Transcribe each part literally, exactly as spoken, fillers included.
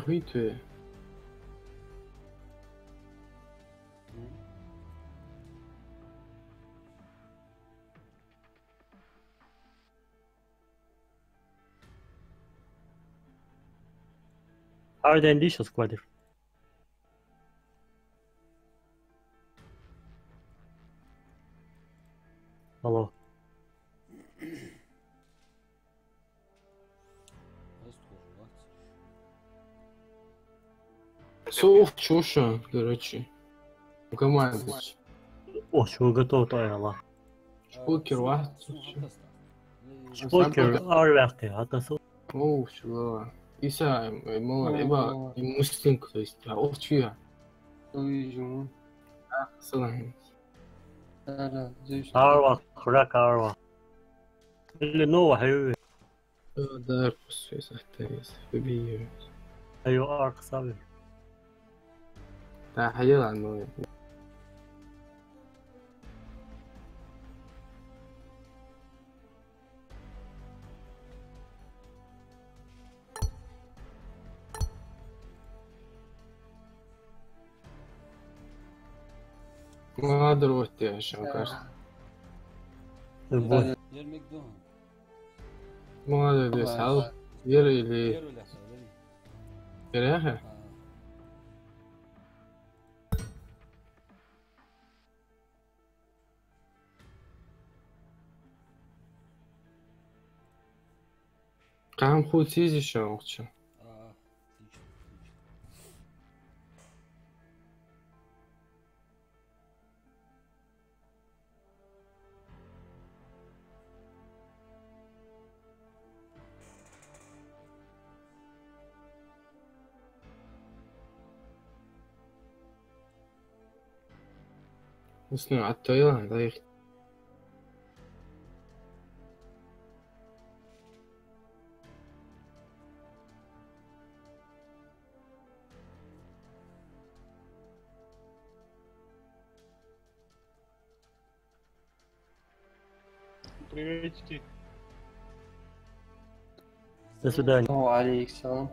Хитве. Хьардан дийша сквадр. Алло. Со ухчуша, короче. Командовать. О, чё готов, то я ла. Шпокер вац. Шпокер арвяхте, а то со. О, чё. Иса, э, мала, эба, и мустинг, то есть, а, о, чё я? Ой, жо. А, салам. Да, да, здесь. Арва, храк арва. Или нового хьайве. Э, да, просто я сахтарис, выбью. Айо, арх сави. Да, хьайла, ну. Молодец, вот ты, Шамкар. Любой. Молодец, Ал. Вера или... Вера, ха? Кам хул сизи шо, охча. А, отлично, отлично. Усну аттайла, лайх. Приветики. До свидания. Ва алейкум салам.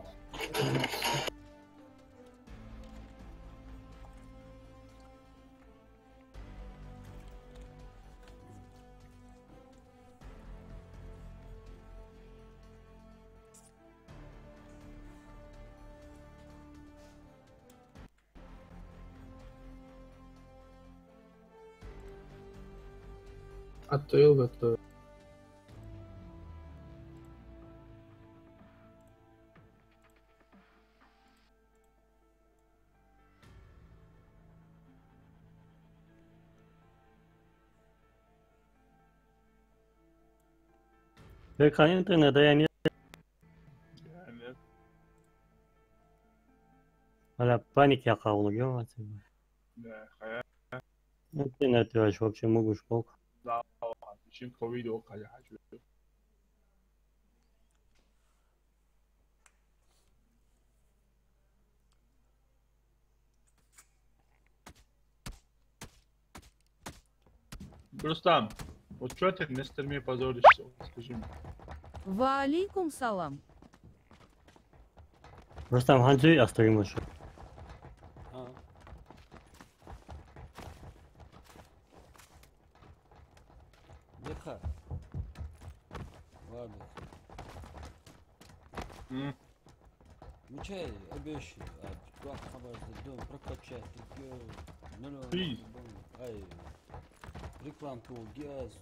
Отель готовит. Вай хьа интернет, да, я нет? Я нет. Аля, паника я кавлу, ё, а ты. Да, хая. Интернет, ты вообще могу шкок. Да, чин ковид о каля хочу. Рустам, вот чё ты на стриме позоришься, вот скажи мне? Ва алейкум салам. Рустам, хьанз а стрим ваш? А. Дика. Ладно. М. Ну чай, обещай, а, два хабар за дом прокачать, ты, э, миллион Ты. Ай, рекламку газ.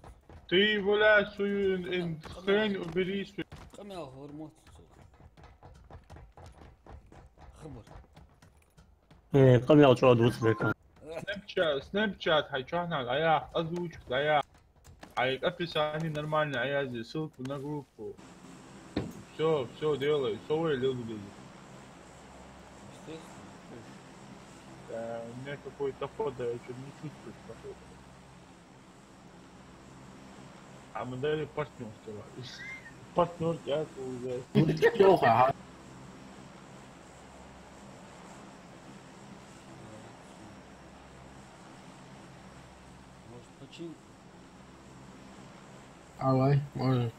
Ты, валяй, свою ин-, ин-, хрень убери, свою. Къамаьл гӀормот цо. Хабар. Э, къамаьл чӀоагӀа дувц вай. Снэпчат, снэпчат, хьай чухьнахьа дӀаяха, озвучка дӀаяха. Хьай описание нормально дӀаязде, ссылку на группу. Всё, всё делай, со вай лелдудези. Естественно. Э, у меня какой-то доход, я чё-то не чувствую, походу. А мы дали партнёр сказали. Партнёр я уже. Ну, ты плохо, ага. Может, починку? Давай, может.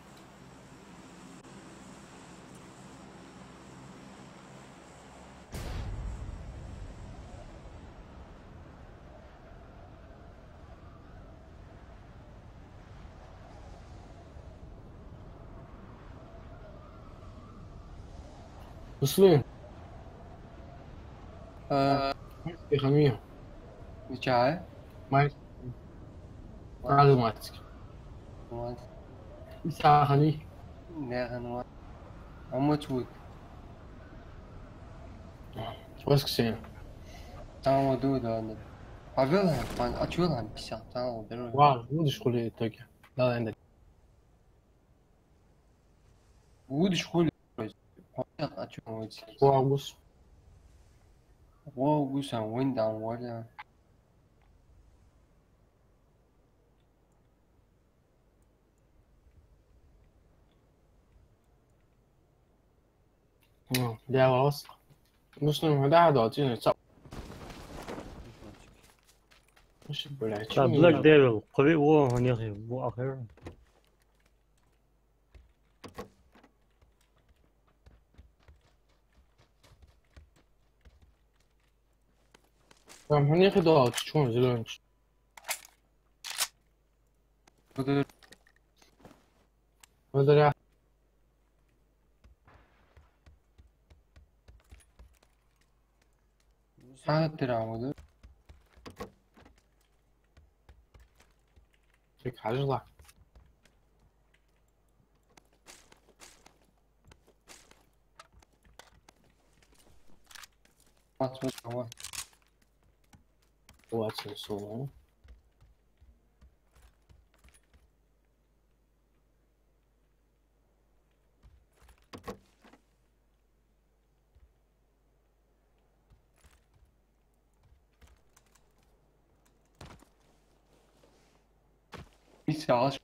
Муслим. А. Майский хьан вий? Мичахьа? Майский. Ага, майский. Вот. Иса хьан вий? Не хьан вот. А муч вут? Воскресенье. Там вот ду, да, да. А вел хьан, а чё хьан писал? Там вот, да. Ва, будешь хули итоге? Да, да. Вудаш хули? Хьо чакх а чу вуц? Вогус. Вогус а вин дан валя. Ну, я вас. Муслим, да, да, ты не цап. Вообще, блядь, чё Black Devil, кхови во, не хи, во ахер. Там не хи дал, чё он зелёный? Подожди. Подожди. Сагат тиран вуду. Чек хьажала. Вац, вац, вац. Вац, вац. Мисалаш.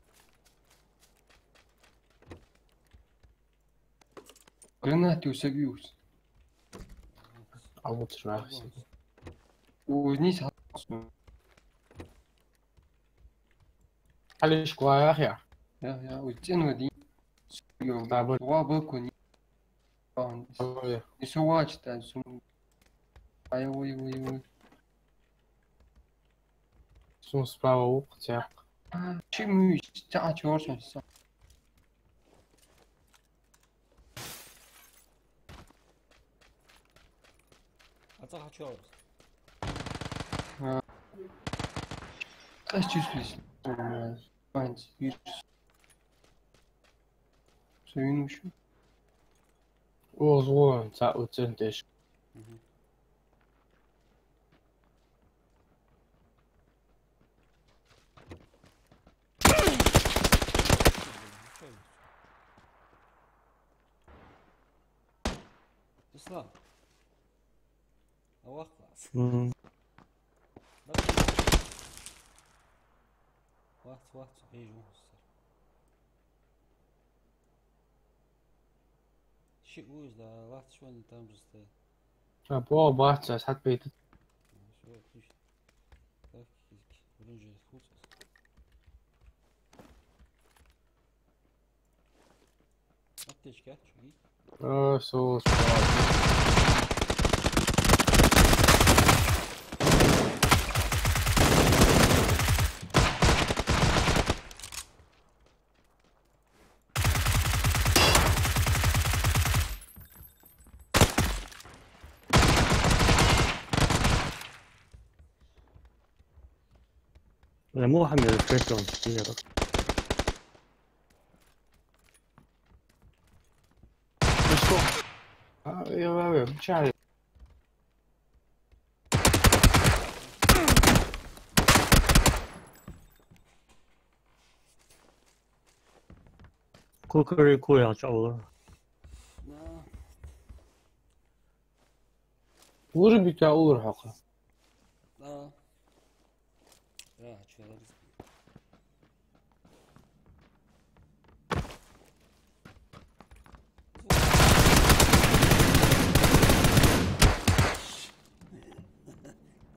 Гранаты у себя бьют. А вот раз. У, не сразу. Алиш кваях я. Я, я, у тебя ну один. Табар. Ва бакуни. Ой. И сувачта, сум. Ай, ой, ой, ой. Сум справа ук, цяк. А, чему, ця чёрчен са. А ця чёрчен. А. Аз чувствуюсь. Нормально. Файн, вирус. Всё, вин ещё. О, звон, ца-, у центеш. Мгм. Ислам. Авах класс. Мгм. Давай. Вац, вац, хьежа вон сар. Ши уз да, лац шони там же стоит. А, по бац, а сад пейт. Всё, отлично. Так, кизик. Блин, же хуц. Аптечка, чё? А, соус. أنا مو حامي الفريند زون كثير. Let's go. آه، يا بابا، مش عارف. Кукарикуя чавла. Да. Вырубить а улар хьакха. Да. Да, чё, ладно.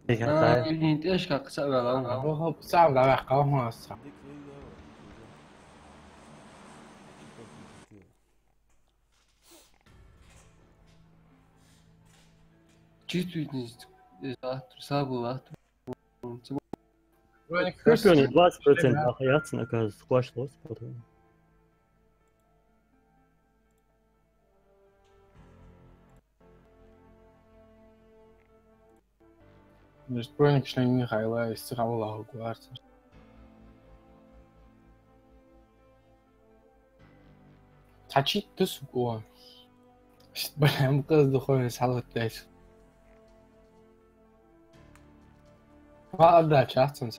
Ай, ай. Ин тӀехьашка кхы цхьа ваьлла. Абу хӀо, цхьа ваьлла, ваьлла, хӀо, цхьа. Чувствительность, э, латтар, сабу латтар. Вроде Скорпионе как двадцать процентов ахаяц, оказывается, квашлос потом. Между прочим, член Михаила из цих Аллаху Акбар. Цхьа чит тус гуа. Шт балам къаз духой салат дайс. Ва адда чахцан.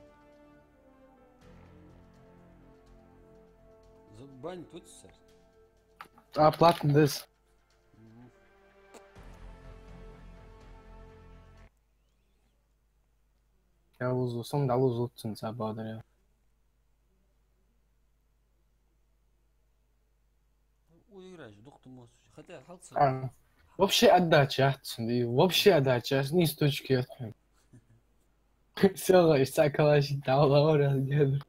Забань тут сэр. А, платный дис. Мгм. Я лузу, сом да лузу цун са бадар я. Уйграш, духту мос. Хотя халца. А, вообще отдача, цун, и вообще отдача, ни с точки отхода. Всё, из цакалаши дала, ура, деда.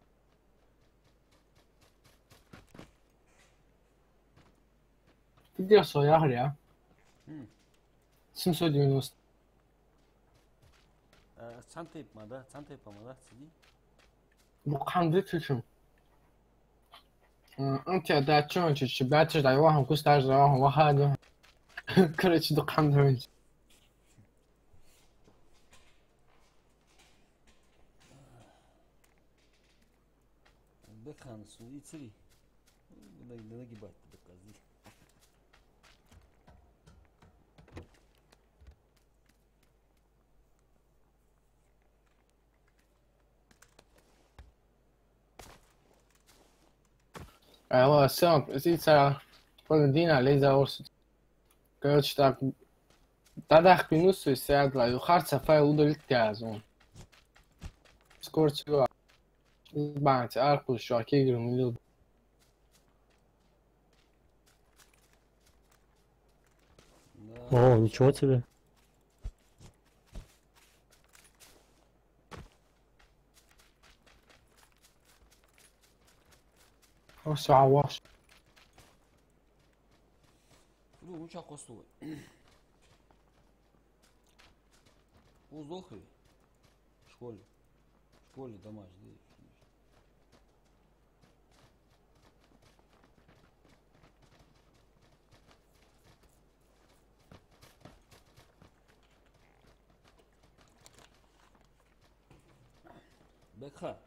Ты где своя гря? М. Семьсот девяносто. Э, цхьан тайпа ма да, цхьан тайпа ма да, циди. Бу ханды тучу. М, антя да чон чу чу бачу да вахан кустаж да вахан ваха да. Короче, ду ханды. Бекхан су ицри. Дай дай гибат бекази. Алло, Сём, птица, Паладина, Лиза Урс. Короче, так, да, да, минус, и сядла, и харца файл удалить тязу. Скоро всего. Банц, аркуш, шо, кигр, милил. Да. О, ничего тебе. О, всё, а ваш. Ну, уча косту. Уздохи. В школе. В школе домашний. Бекха.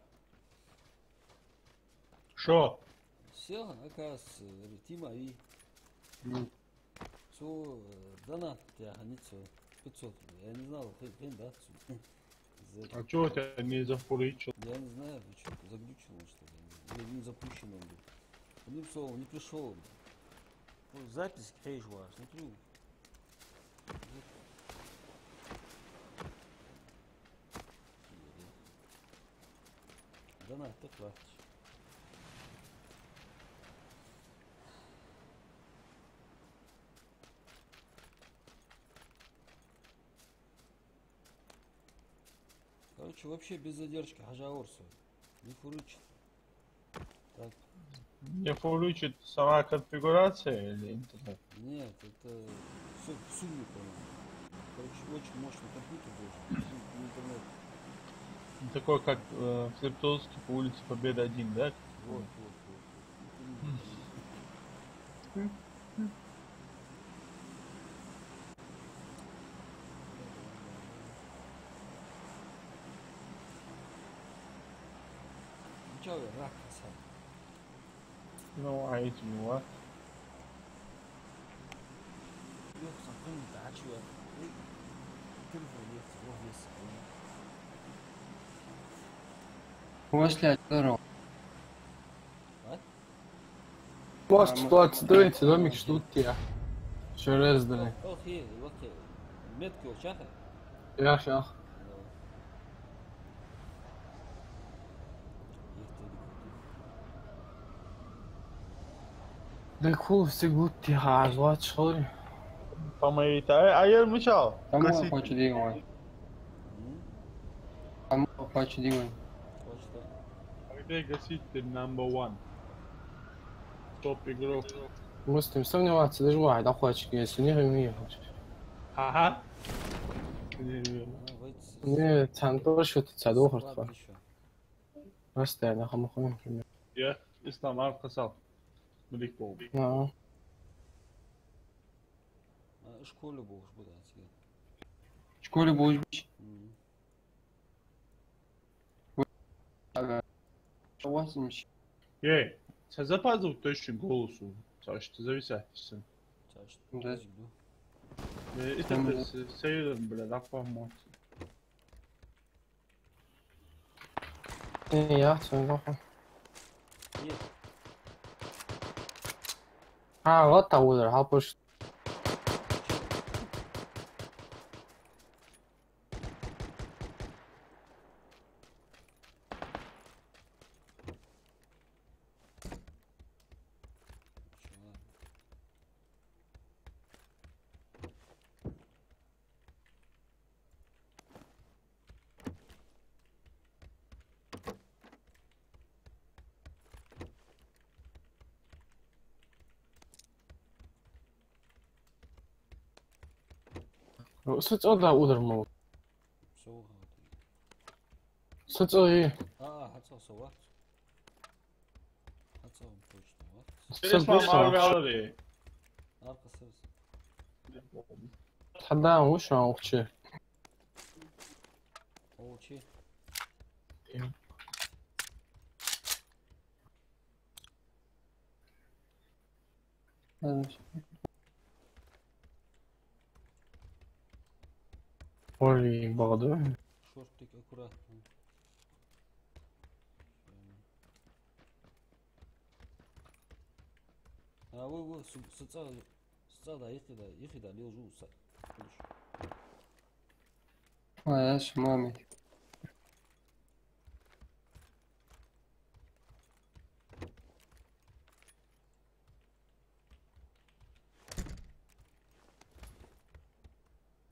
Шо? Всё, оказывается, Тима и... М. Цо, э, донат тяханица пятьсот рублей. Я не знал, хрен, хрен, да, цо. За... А чё у тебя не зафурычил? Я не знаю, ты чё, заглючил он, что ли? Или не запущен он был. Одним словом, не пришёл он. Ну, запись хейш ваш, смотрю. Донат так лахаш. Короче, вообще без задержки хьажа орсо. Не фурычит. Так. Не фурычит сама конфигурация или интернет? Нет, это всё в сумме, по-моему. Короче, очень мощный компьютер должен быть. Ну, интернет. Ну, такой, как, э, в Слептовске по улице Победы один, да? Вот, вот, вот, вот. Ничего, рак хасан. Ну, а эти у вас? Юхсан кун дачу. Эй, телефон есть, вот есть. После здорово. А? Вот, вот, стойте, домик ждут тебя. Ещё раз давай. Ох, ох, ох, метки волчаха. Ях, ях. Да кул сигут ти хазлач хори. Помоги, а, а я мешал. Там косить. Хочет диван. Там хочет диван. А где гаситель number one? Топ игрок. Мы с ним сомневаться, даже вай, да хочет, если не, не хочет. Ага. Не, цан тоже что-то цадохар тхо. Постоянно хамахун. Я, Ислам Аль-Хасал. Мудик бу. А. А, школе болаш бу, да, тиге. Школе болаш бу? Мгм. Восемьдесят. Ей, цхьа запаздывать точно голосу. Цхьа что зависать сен. Цхьа что Да. Зависать, да. Э, это Там ты с-, сейран, бля, да, по-моему. Э, я, всё, нахуй. Нет. А, вот там уже, а, пусть. Саца да удар мо. Со хати. Саца и. А, хьа ца со вац. Хьа ца он точно вац. Саца Интересно, вуш ма сан валари. Аркъа саца. Хьада вуш сан ухчи. Ухчи. Оли багадо. Шортик аккуратно. А, во, во, су-, саца, саца да, ихи да, ихи да, лел жу са. А, я шмами.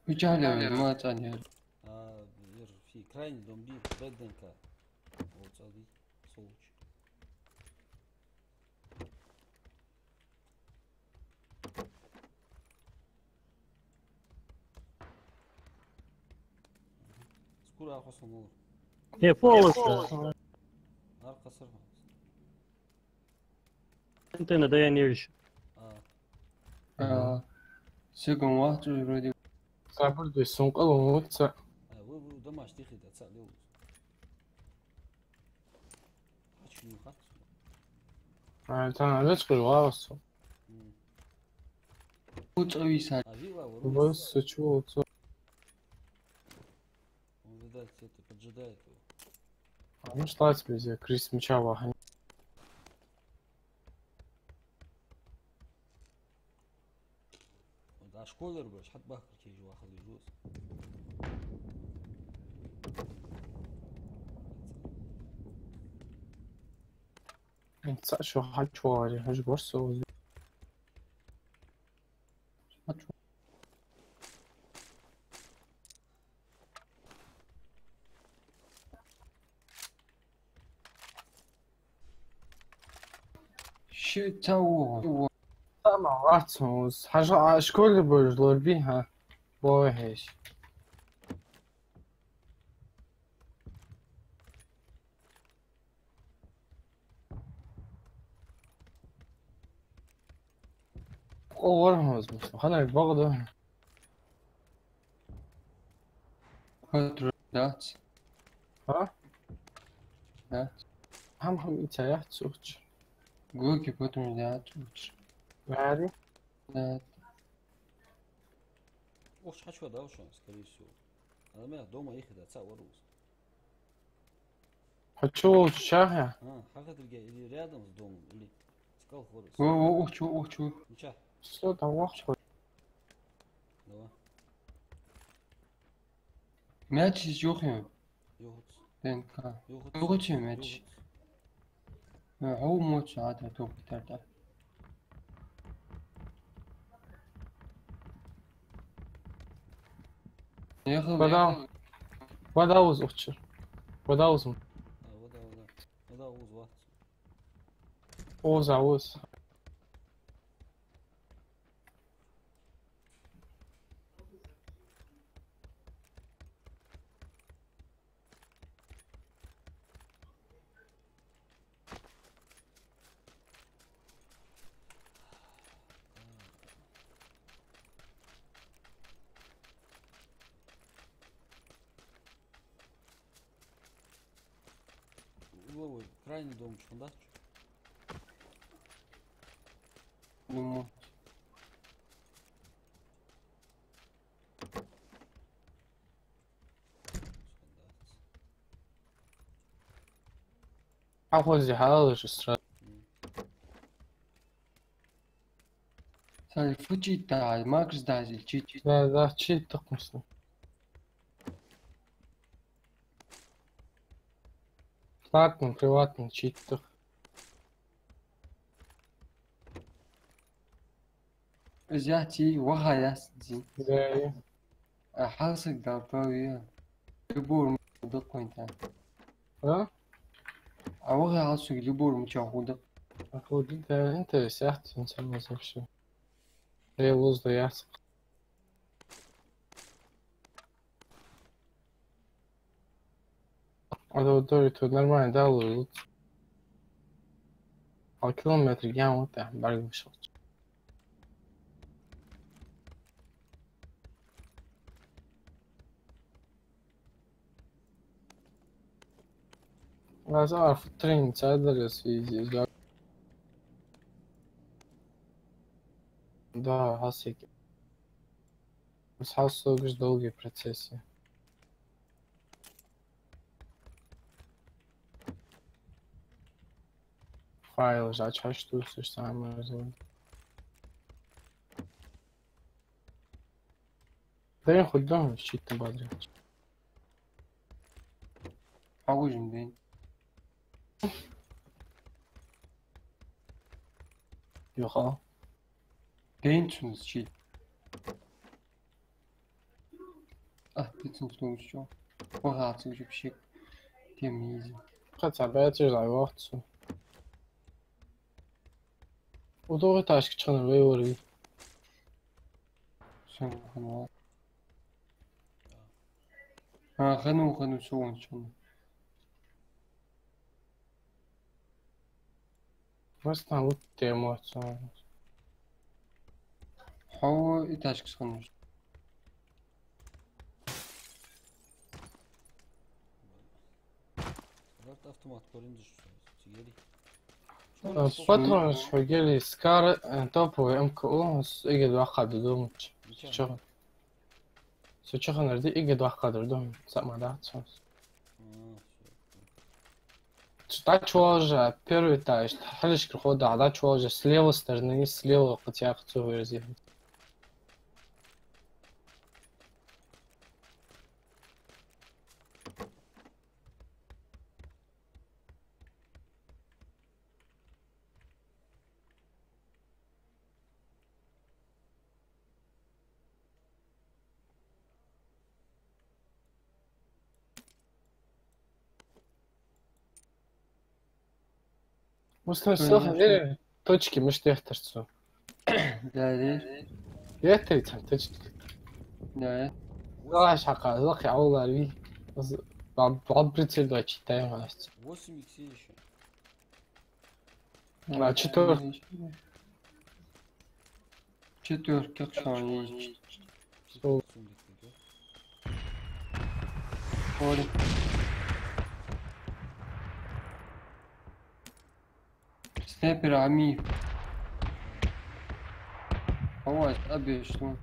Вичале, ма цане. А, ер фи крайний дом би, беденка. Вот, цади, сволочь. Скоро ахосом. Не, полностью. Аркъа сар. Антенна, да я не вижу. А. А, сегун вахт вроде. Сабр де, сун къалун вуца. А, вы, вы домашний хида, ца лел. Ачу не хат. А, та, а, зачем ваус? М. Вуца виса. А, вила, варуса. Ваус, чего вуца? Он, видать, это поджидает его. А ну что тебе, Крис, меча вахань? Да, школер баш, хьат бахкар кежа вахал южус. Ца шо хьачу вари, хьаж борсо. Хьачу. Ши ца ву. Сама вацус. Хьажа, а, школе божлор би, ха. Бой хеш. О, вархамаз, хана багда. Патруль дац. А? Да. Хьам-хьам ица яц ухч. Гуги патруль дац ухч. Мари? Да. Ухч хьачу да ушан, скорее всего. Она меня дома их да, ца варус. Хьачу шахьа? А, хьаха дерге или рядом с домом, или скал хворос. Во, во, ухчу, ухчу. Нича. Всё, там вахчу. Давай. Мяч из юхим. Юхуц. Д Н К. Юхуц. Юхуц мяч. Юхуц. Э, хьо моча ада тохтарда. Яхал, Вода. Яхал. Вода уз ухчу. Вода уз. А, вода, вода. Вода уз, ва. Уз, а, уз. Левый, крайний дом, что, да? Ну, а вот здесь, а, уже сразу. Сай фу чит да, Макс да, зил чит. Да, да, чит такмысл. Платный, приватный чит так. Из яц, ваха яц зи. Да, я. А хьалсаг дал то я. Любой м-, даккхойн та. А? А ваха хьалсаг любой м-, ча худа. А худа, да, интересно, интересно вообще. Я луз да яц. А то, то, то нормально, да, луз. А километр я вот так, баргу шо. Аз арф тренинг цадар связи, да. Да, хасики. Сразу долгий процесс. Файл жач хаш ту сиш самое зло. Дерин худдам щит бадри. Хьагужин ден. Йоха. Ден чун щит. А, ты цун что? Погацик же пшик. Тем изи. Хотя бы это же лайвахцу. Удовы ташки чхана вейвори. Всё, ханва. А, хану, хану, всё, он чхана. Просто вот тему отсюда. Хьо и ташки схануш. Рот автомат корин дыш, цигери. Э, патрон, шо гели скар, э, топовый М К У, с-, иге два хада думать. Ничего. Чё? Со чё ханар ди, иге два хада думать, сама да, цо. А, всё. Чё, да, чё же, первый этаж, халишкар хода, да, чё же, с левой стороны, с левого хотя бы цо верзи. Муслим, слухай, верь, точки мишта дехтар цо. Да, да. Дехтар цо точки. Да, да. Давай шака, лахи аулар ви. Баб-, баб прицел два читаем, Настя. Восемь икс ещё. А, четвёрка. Четвёрка, что они. Что? Поле. Снайпер Ами. Хавай, обещал.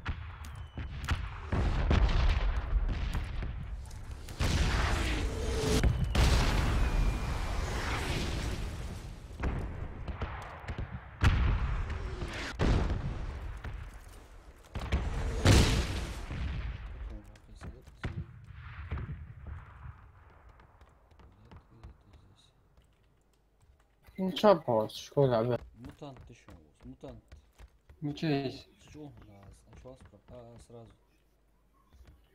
Ну, чё, по школе, а? Мутант ещё у вас. Мутант. Ну, чё есть? Чё? А, а чё вас про-, а, сразу.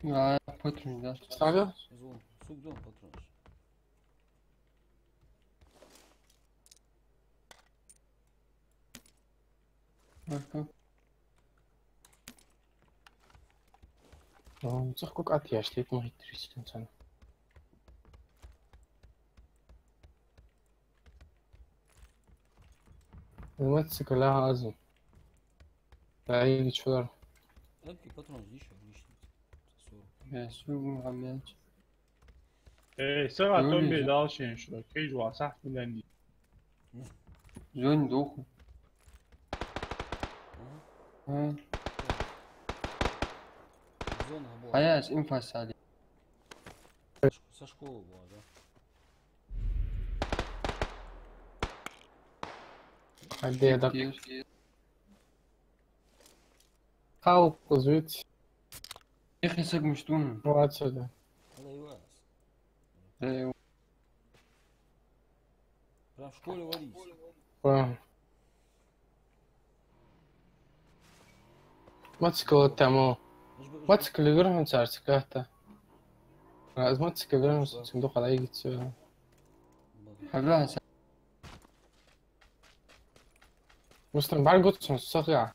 А, патрон, да. Ставил? Звон. Сук дом патрон. Ага. Ну, цох кук атъяш, лет мухит тридцать центнер. Мотоцикл азу. Да, и чё? Эпки патрон здесь, лишний. Сорок. Я сюгу, а мяч. Э, сага Зони томби за- дал шен шо, кхежа ва сахьат миллион ди. Зони доху. Ага. Ага. Зона хьабо. Хьаяс инфа сади. Со школа бу, да? Хьадеда. Халкъ звуц. Ихи саг муштун. Вацада. Алла йвас. Э. Прям в школе варить. Ва. Моцикл тамо. Моцикл игр хьун царцката. Аз моцикл игр хьун царцката духал айгицу. Хьабла хьаса. Муслим, бар гуцун сахя.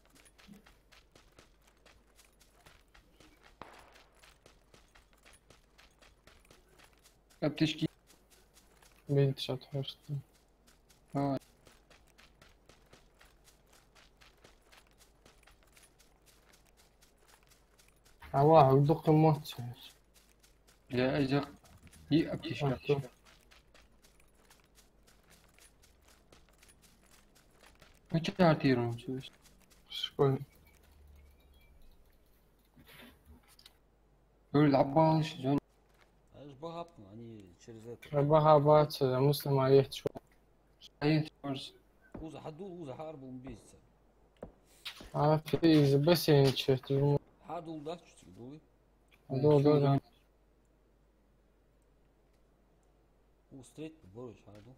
Аптечки. Бинт шат хьашт. А. Аллах, дукха моци. Я, я, и аптечка. Ах, ту. Почему ты рум чувствуешь? Школьник. Говорю, лабалыш, Зон. Аж бахап, они через это. Баха бац, Муслим, а есть что? А есть что? Уза хьаду, уза хьарбул бийца. А ты из бассейна чё, ты же ему Хьадул да, чуть-чуть дули. Да, да, да. Устрет, борщ, хьаду.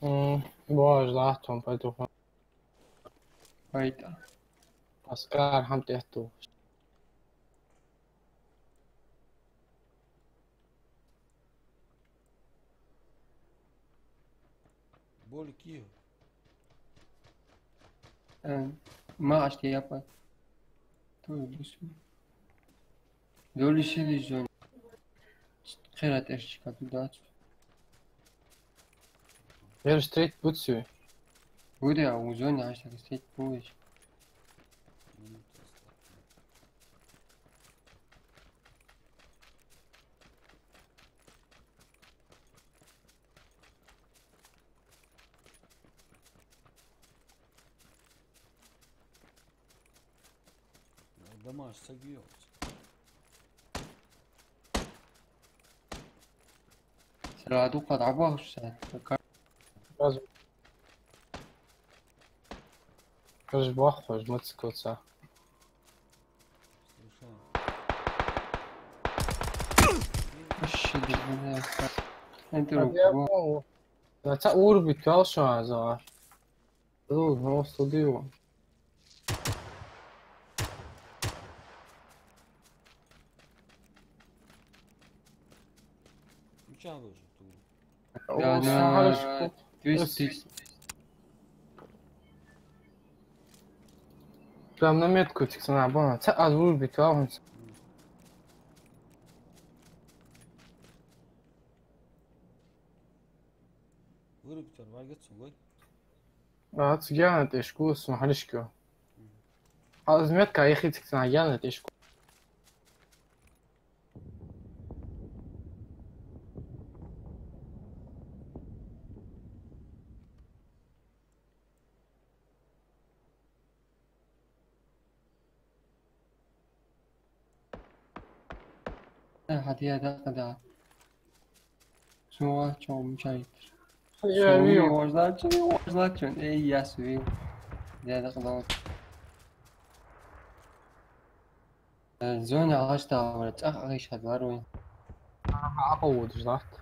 М, боже, да, там пойду. Пойду. Аскар хьам тӀехту. Болик йо? Э, ма аште япа. Ту бусу. Доли сили Зон. Херат эшка ту дац. Ер стрейт буцу. Буде, а у Зон ашта стрейт буеш. Дамаш сагиёц. Сразу под обоих всё. Раз. Каж бах, каж моцикл ца. Слушай. Вообще, да, да, да. Это руку. Да, ца урбит, кал шо аза. Ру, но студио. Включал уже ту. О, да, да, сахарочку. Двести. Прям на метку тик сана бана. Ца аз вурбит валхунц. Вырубить вар варгат сугой. А, цигана тешку, сун халишку. Аз метка яхи тик сана яна тешку. Э, хьа дия дакъа да. Суа чом чайтар. Я, суа вио. Важлачун, важлачун. Эй, я суи. Дия дакъа да. Э, зона гӀаш да, вара, цӀах агӀиш хьадвар вай. Аха, аха, водаш лахт.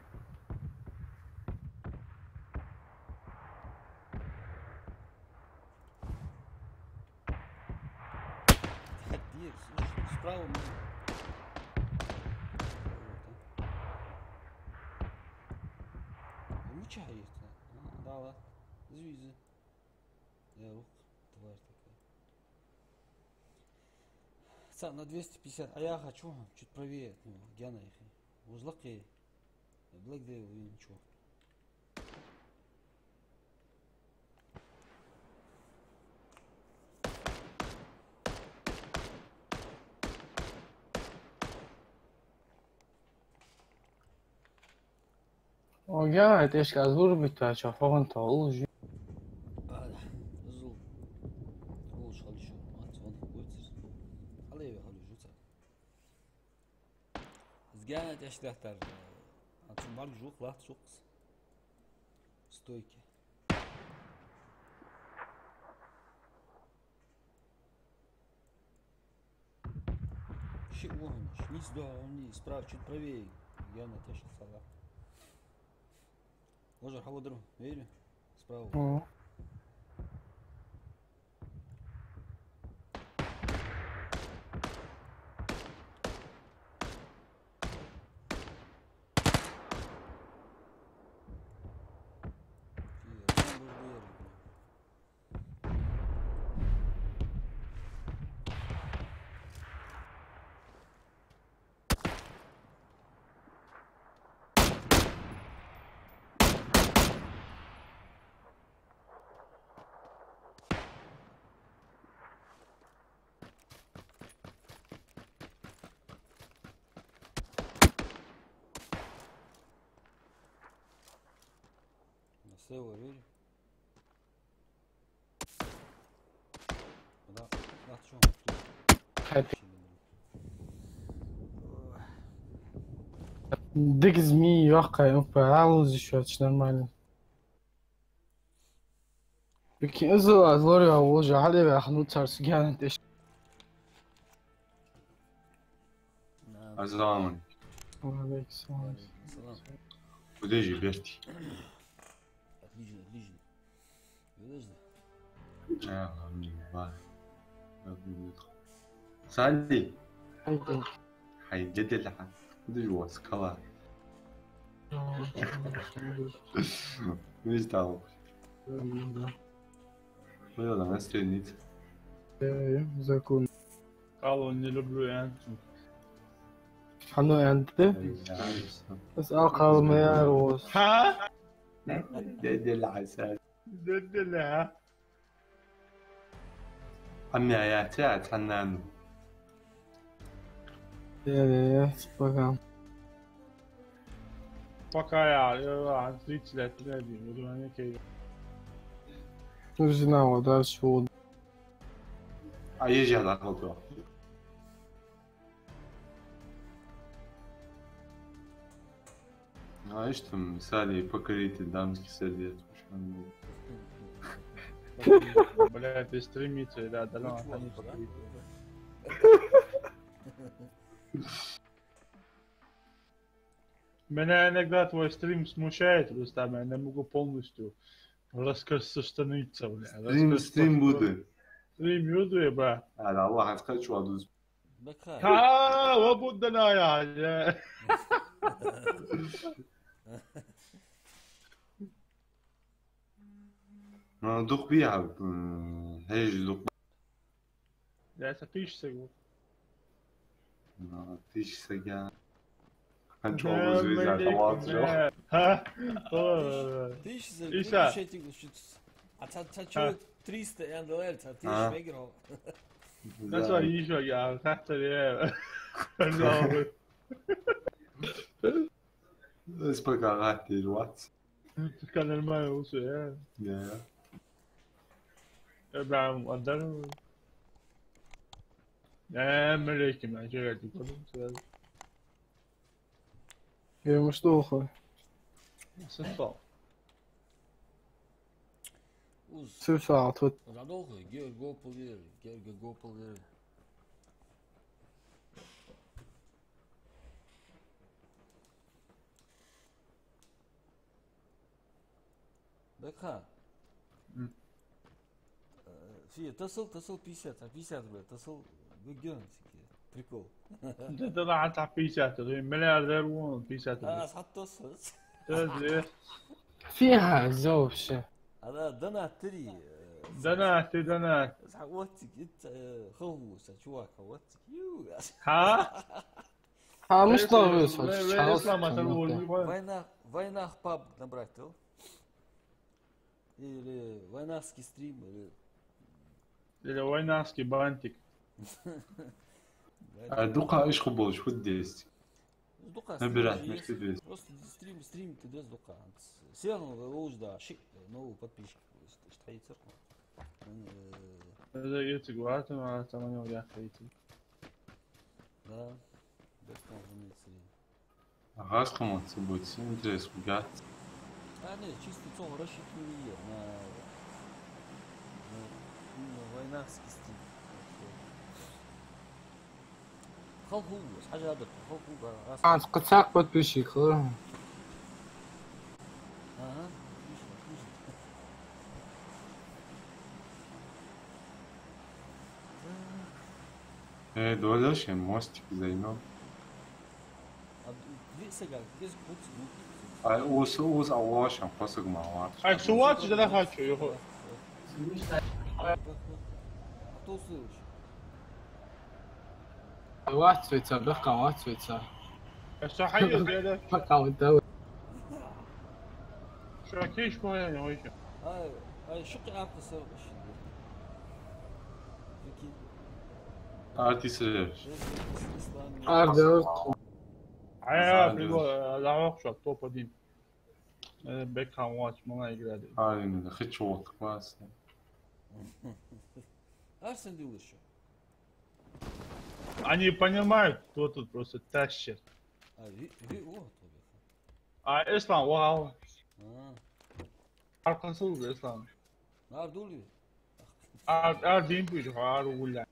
Справа можно. Вот, а. Ну, чё есть, а? А, да, ладно. Извини, извини. Я рух, тварь такая. Ца, на двести пятьдесят. А я хочу чуть правее от него. Где она их? Возле Black Devil или ничего. О, я, это я сейчас вырубить, а чё, фон-то улучши. А, зул. Улучши, хали шу. А, звонок будет. Хали я, хали шу, ца. Сгана тӀехьа тӀехьа тар. А цу марг жук, лахт жук. Стойки. Ши угӀанаш. Низ догӀа, ни справа, чуть правее. Я на тяжко сала. Ложа, хавадру. Верю. Справа. О. На севере. Да, да, чё? Хай. Дика зми йоккхай, упа, гӀалузи шоч нормально. Бики иза а лоря вожа, хьале вяхну цар сгана теш. Ассаламу алейкум. Ва алейкум салам. Куда же, Берти? Отлично, отлично. Подожди. А, ладно, ладно. Сали. Хайди. Хайди дела. Куда же у вас кала? Видишь, там. Да. Ну, да, на странице. Э, закон. Калу не люблю я. Хьанна аьннад? Ас алкъал ма яр вос. Хьа? Деддела хьасан. Деддела, хьа? Амма яц, яц, хьанна? Э, спага. Пока я, я, я, тридцать лет, я, я, я, я, я. Нужна вода, шо. А езжа дӀакхалдо. А иштта, мисали, покоритель дамских сердец. Бля, ты стримите, да, да, ну, они покорители. Меня иногда твой стрим смущает, Рустам, я не могу полностью распространиться, бля. Стрим, распространиться. Стрим буду. Стрим буду, я, ба. А, да, Аллах, хочу аду. Бекха. Ха, ва будда на я, я. Ну, дух би хьа, м, хьежа дух. Я, ца тысяча саг ва. Ну, тысяча саг я. Хьан чӀоагӀа звезда алейкум, товар, я. Ха? О. Тысяча саг, Иса. Тысяча саг, а ца, ца чё, ха, триста, я, доллар, ца тысяча, а, мегро. Да. Ца ещё, я, хаттар, я. Спокойно, ты ватс. Пока нормально, всё, я. Да. Я прям отдал. Э, Малейкин, а чё я тут подумал сразу? Я ему что, хуй? Сыпал. Уз. Сыпал, тут. Задолго, Георгий Гополер, Георгий Гополер. Бекха. М. Э, фи, тасал, тасал пятьдесят, а пятьдесят, бля, тасал гугён, сики. Прикол. Да, да, да, хьа пятьдесят, да, миллиардер вон, пятьдесят, да. А, схьат тасал. Да, да. Фиха, зо вообще. А, да, донат три, э, донат, ты донат. Схьа оттик, ит, э, хохлу, са чувак, оттик. Ю, я. Ха? Хьа, муш ловрус, вай, вай, чаус ислам атар тумата. Вайнах, вайнах паб набрать, то? Или вайнахский стрим, или, или вайнахский бантик. А дукха иш ху болаш, фу деза? Дукха Набирать стрим мишта деза. Просто стрим, стрим ты деза дукха. Сел, ну, уже, да, ши, новый подписчик. Что хьайцар? М, э, Это я тебе говорю, а там они говорят, эти. Да. Бекхан, имеется в виду. Газ хӀама ца буц, интерес угац. А, не, чисто цо рассчитывание на, на, на войнахский стиль. Халху, хьажадат, халху, а, а. Ан кхы цхьа подписчик хилар. Ага, отлично, отлично. Э, доля шен мостик зайно. А, виъ саг, кӀезига-кхузза, ну. Ай, ус, ус а лоашан кхо саг ма вац. Ай, цу вац, да, хочу, йохо. А то услышишь. Вац веца, бехкан вац веца. А что, хьайо, деда? Пока вот давай. Что, киш, кое, не, ой, чё? Ай, ай, шукъи арта сэр, шин. Какие? Арти сэр. Ислам. Арда. Ай, Сандрус. Приго, э, лавок шо, топ один. Э, Бекхам вач, мала играли. Ай, ну, хочу вот классно. Арсен дилышо. Они понимают, кто тут просто тащит. А, ви, ви, о, то Бекхам. А, Ислам, вау. А. Аркасыл, Ислам. Ар дули. Ар, ар дин пуж, ар уля.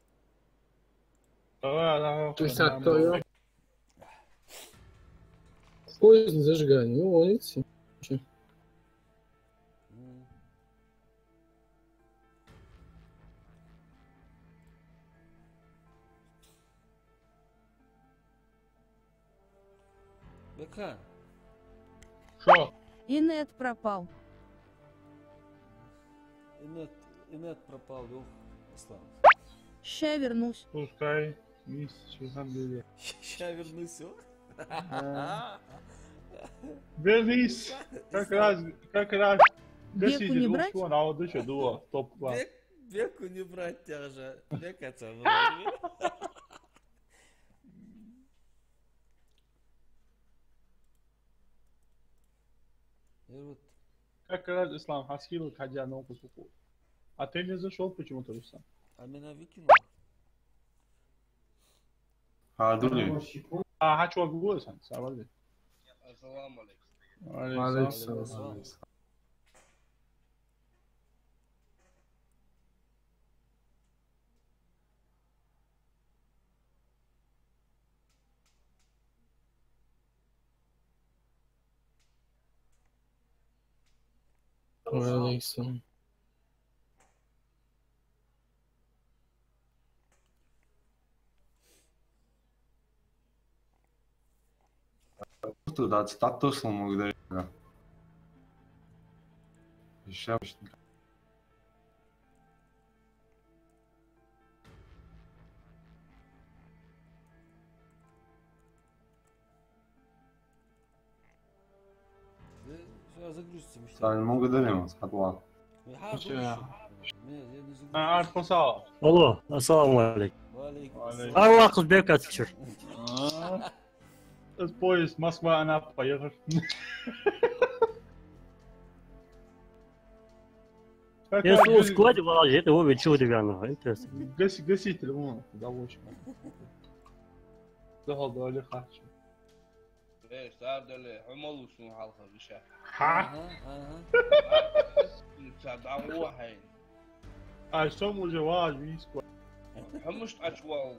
Давай, давай, Ты давай, сад давай. Кто? Поезд зажигания, ну, он идти. Чё? М. Бекхан. Шо? Инет пропал. Инет, инет пропал, йоах Ислам. Ща вернусь. Пускай, мисс, чё там были? Ща вернусь, о? Да. Вернись. Как раз, как раз. Беку не брать? Гаситель ушёл, а вот ещё дуо, топ класс. Бек-, Беку не брать тебя же. Бек отца вроде. И вот. Как раз, Ислам, хьа скилл хьадя новкъа суху. А ты не зашёл почему-то, Руслан? А меня выкинул. А, дули. А, хьачо гуо сан, савали. Ассаламу алейкум. Ва алейкум салам. Ва алейкум салам. Ва алейкум салам. Тут, да, цитату сломал, да. Ещё. Всё, загрузится, мечта. Стань, могу дали, схватывал. Я, а, загрузится. Не, я не загрузится. А, а, писал. Алло, ассаламу алейкум. Ва алейкум ассалам. Аллах узбек отвечу. А. Этот поезд Москва, она поехал. Если у складе положить, его ведь чего-то верно, интересно. Гас-, гаситель, вон, да, в общем. Духал, да, или хачу. Э, сардале, хьо малув сона хьалха виша. Хьа? Аха, аха. Ца дӀавахьийна. Ай, со уже вагӀаш вийско. Хьо мишта ӀочувоагӀа,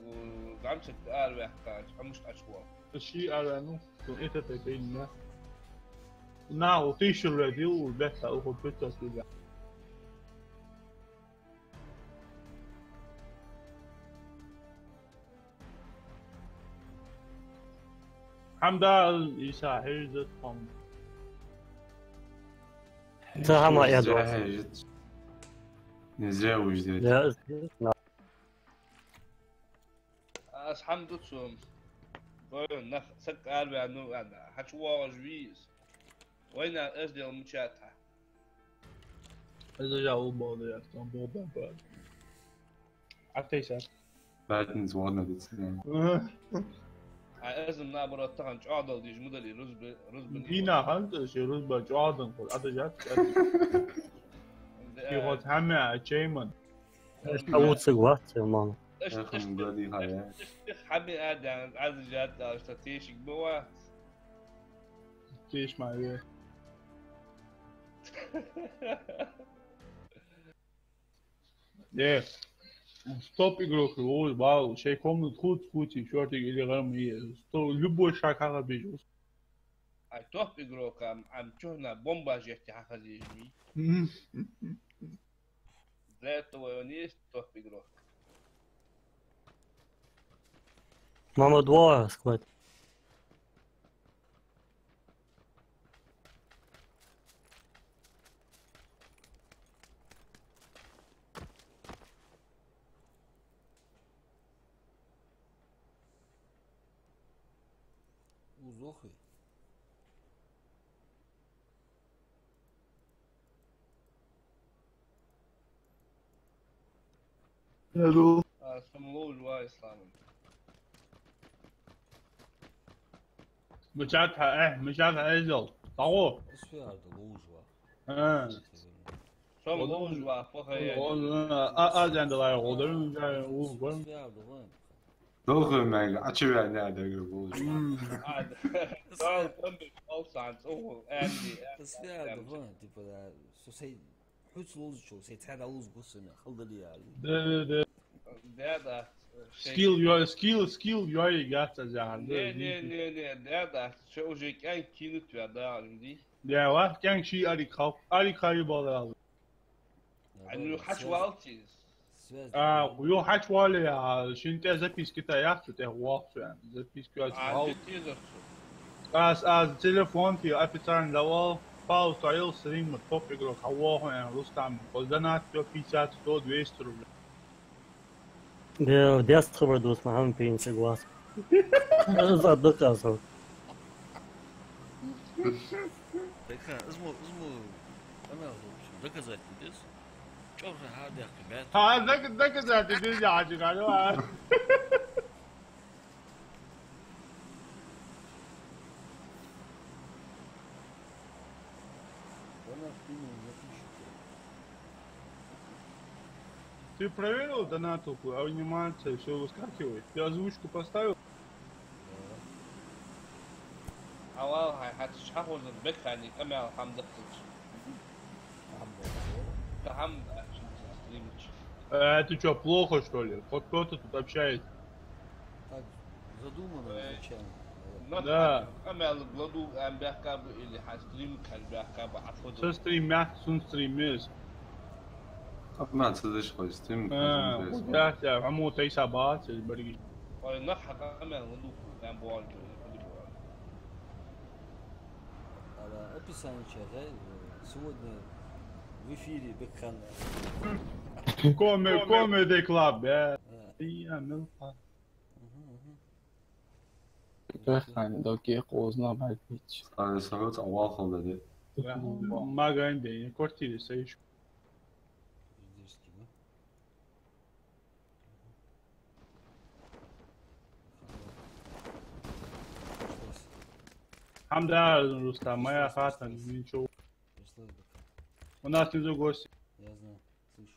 гӀамсаг араваьккхача, хьо мишта ӀочувоагӀа? Ший араваьннав, сона это тайпа инна. Наху тыщу лет дил, бетта, уху пятьсот лет. Хьамда ал Иса хьежат хьам. Ца хьама яд. Не зря уж здесь. Я, естественно. Аз хьамду цун. Вай нах сакъарваьнну, аьнна, хьачувоагӀаш вий из. Вайна эздел мича тӀа. Эздел жа улбовлу яц, там болбан бан. Аттайса. Пятница ладно, дицлен. Ага. А, Аз-м наоборот тахан чӀоагӀдала дезаш ма дарий, рузба, рузба. Дийнахьа хӀанз ши рузба чӀоагӀдан хул, ада жат. Да. Ки хӀанз хӀама а чейман. Аш хьавуцаг вац, мама. Аш, аш, аш, аш, аш хьами адан, аз жат, аш та тешиг ма вац. Теш ма ве. Э, стоп игрок, о, вау, шей комнат хуц, хуци, шортик или гам, и сто, любой шаг хьаха бежу. Ай, топ игрок, ам, ам чуна бомба жехте хьахазижми. Мгм. Для этого он есть топ игрок. Мама два схват. Узохи. Алло. А, сом ловжа ва, Ислам. Мичад хьа, э, мичад хьа эзал. Таго. Исфиар да ловжа ва. А. Сом ловжа ва, плохо я. Он, а, а, а, зян да лай, гӀо да, ун, жай, у, гон. Исфиар да ван. Долхой мега, а чего я не адагу ловжа ва. М. А, да. Да, он бит, он сан, о, Энди, Энди. Исфиар да ван, типа, да, со сей Хьуц ловзачул, сай цхьа ловза гуссаме, халдали яли. Да, да, да. Да, да. Скилл йой, скилл, скилл йой, яц аз яхар. Не, не, не, не, да, да. Шо уже кӀаьнк кинут вя, да, инди. Да, ва, кӀаьнк ши арик хал, арик хари балал. А, ну, хьач валтис. Связь. А, ю хьач вале, а, шин тӀа записки та яхчу, тӀа вахчу, а, записки яхчу. А, вал. Дитизарцу. Аз, аз телефон ти официально давал, пауза тоил, стрим, топ игрок, хьавоху, а, Рустам, хоз донат, пятьдесят, сто, двести рублей. Бе, дес хабар дус, ма хам пенсия глаз. Задык аз. Так, а, изму, изму, ана, доказать дес. ЧӀорхӀа хьадехка баьт. Хьа, дак-, доказать деза хьажа, хьажа. Ты проверил донатулку, анимация, всё выскакивает? Ты озвучку поставил? Авал хьай хьаташ хьахозан бекхани къамаьл хьам даккхалча. Та хьам даккхалча стримча. Э, ты чё, плохо, что ли? Хоть кто-то тут общается. Так задумано изначально, наверное. Да. Къамаьл гладу ам бяхкаба или хьа стрим кхаьча бяхкаба, а фото. Со стрим мягкий, сун стрим мес. Ма ца деш хой стрим, а, хозим, хозим. Да, да, хьамо тайса бац, из барги. Ой, нах хьакъамел луку, там буал чу, худи буал. Ала описание ча, да, сегодня в эфире Бекхан. Коме-, Comedy Club, я. Да. И я, ну, а. Мгм, мгм. Бекхан, да, ке, козна, бай, пич. А, сагат, а, вахал, да, да. Ма гайнде, квартире саиш. Издирский, да? Хьамда, Рустам, моя хата, ничего. У нас внизу гости. Я знаю, слышу.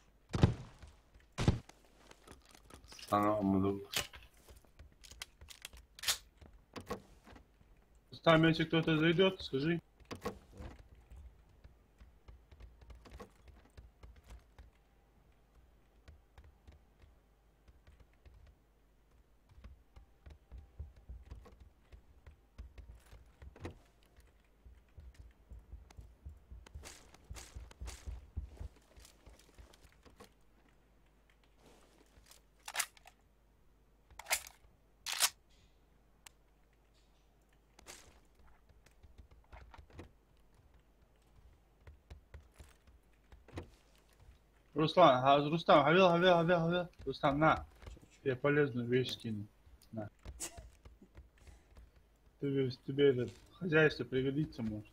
Она умру. Там, если кто-то зайдёт, скажи. Руслан, хьа-, Рустам, хьавел, хьавел, хьавел, хьавел. Рустам, на. Я полезную вещь скину. На. Тебе, тебе это хозяйство пригодится, может.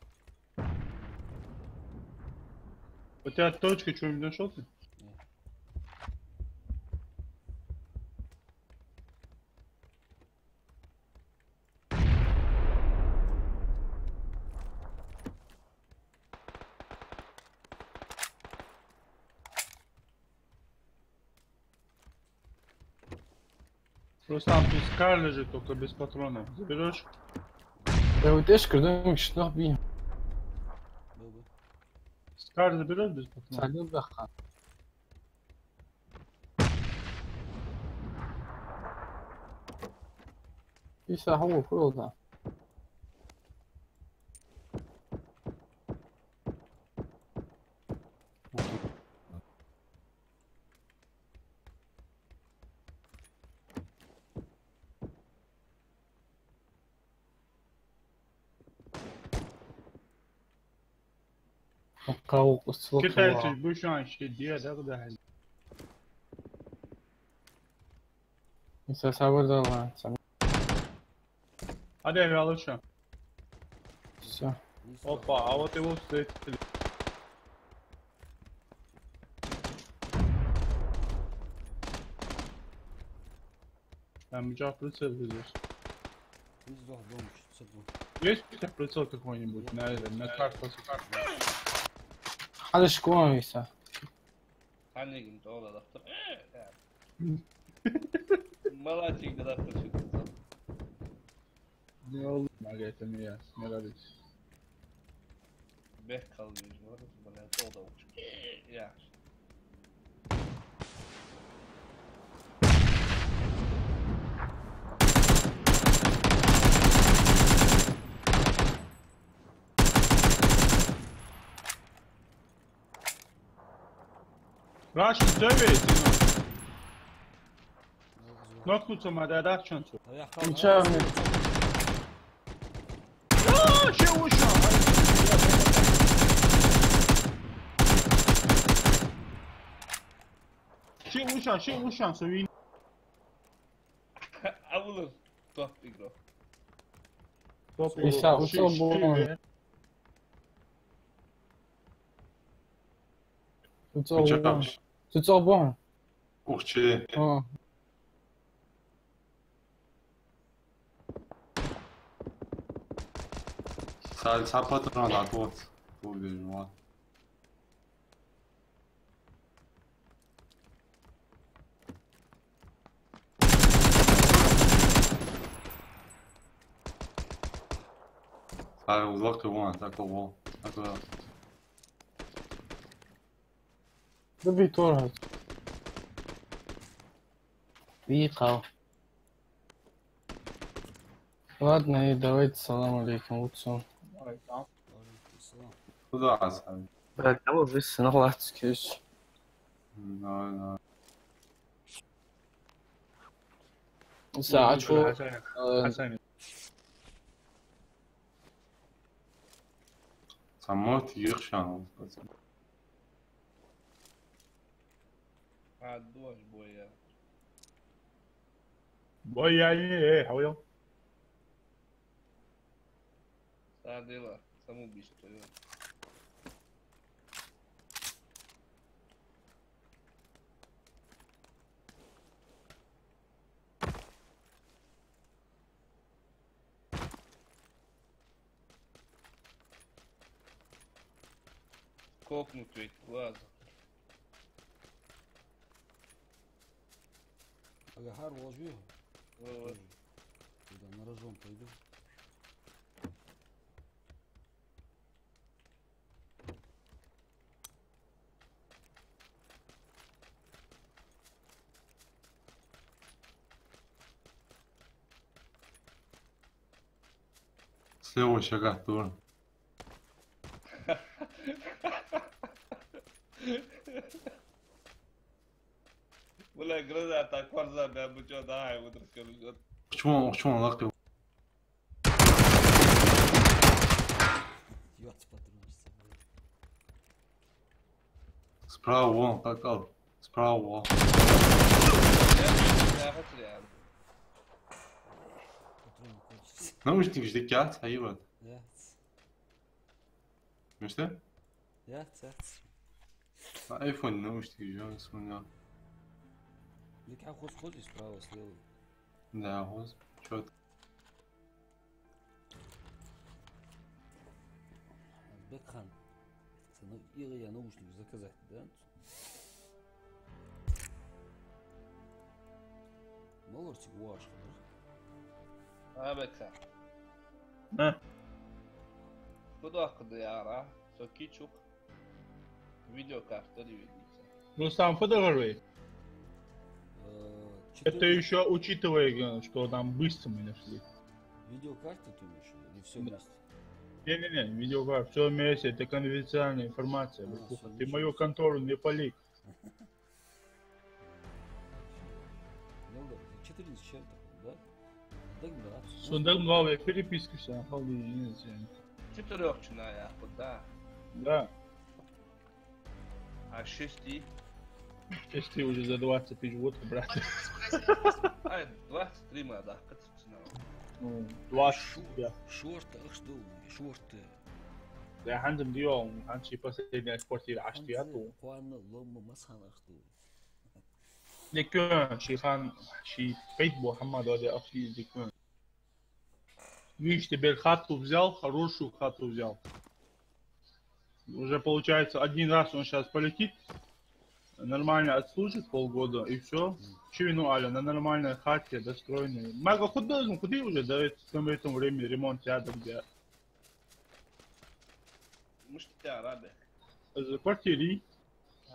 У тебя точка, что-нибудь нашёл ты? Нет. Просто там тут скар лежит, только без патронов. Заберёшь? Да вот эшкар да, мишта нах би. Скар заберёшь без патронов? Садил баха. Иса хаву хурулда. Кхалкхус цо кхалкху. Китайцы бушан ши де дагадахьа. Иса сабар дала. Аде вялуша. Всё. Опа, а вот его встретили. Там же прицел видишь. Пиздох дом, что-то. Есть у тебя прицел какой-нибудь? Я на, на карту. Хьалаш кхоана виса. Хьанигин тола дахтар. Малачик да дахтар шук. Не волнуйся, Маргарита, меня не радуйся. Бехк хьалвижа, вара, бала, тола уж. Я. Рашид, зовет, ну. Нокнуться надо, да, чё? Ничего, нет. А, ши ушан. Ши ушан, ши ушан, со вин. А вылаз топ игрок. Топ игрок. Иса, ши, уцо ши, бу. Ши. Цу цӀогӀа бохьан. Цу цӀогӀа бохьан. Ух, чи. А. Цхьа, цхьа патрон дӀатоха. Ту вижу, ма. Цхьа узлакхи вон, цхьа кого. Цхьа кого. Да бий тора хьац. Бий кхал. Ладно, и давайте, салам алейкум, уцу. Куда, Асан? Да, кого вы с-, нах лац кеш. Давай, давай. Са, а чё? Хасан, э, Хасан. Самот ехшан, пацан. А, дождь боя. Боя, э, э, хавьял. Садила, самоубийство, ё. Кокнуть ведь глаза. Ага, хар ложу. Вот. Туда на рожон пойду. Слева шагах тур. Бля, гроза так форза, бля, мы чё, давай, выдрыскали. Почему, почему он лаки? Ёц, патрончица, блядь. Справа вон, как ал. Справа вон. Я, я хочу, я. Патрон кончился. Наушники жди, кят, а и вот. Я. Мишта? Я, я. На iPhone наушники же, смотрел. Дика хос ходи справа, слева. Да, хос. Чё? Бекхан. Са, ну, или я наушник заказать, да? Корсиг ваш хилар. А, беца. А? Куда куда яра? Со кичук. Видеокарта дивидница. Ну, сам фотографируй. Э, Это четыре ещё учитывая, что там быстро мы нашли. Видеокарта ты имеешь в виду? Или всё вместе? Не-не-не, видеокарта, всё вместе, это конфиденциальная информация. А, братуха, всё, ты ничего мою себе. Контору не пали. Ну да, четыре с чем-то, да? Так да. Сундаг главы переписки всё, охуеть, не знаю. Четырёх чина я, да. Да. А шести? Шести уже за двадцать тысяч вот, брат. Ай, двадцать три ма да, как это цена? Ну, двадцать, да. Шорты ахш ду, шорты. Да, хӀанз-м дий, хӀанз ший последняя квартира ахш дий, а то. Ханза кхоана лома масхан ахш ду. Диккун, ший хан, ший пейт бо хӀама доаде ахш дий диккун. Видишь, теперь хату взял, хорошую хату взял. Уже получается, один раз он щас полетит, нормально отслужит полгода, и всё. Чё ему, Аля, на нормальной хате, достроенной. Мага, куда он, куда уже до этого, к этому времени ремонт рядом где? Муштя рабе. Из квартири.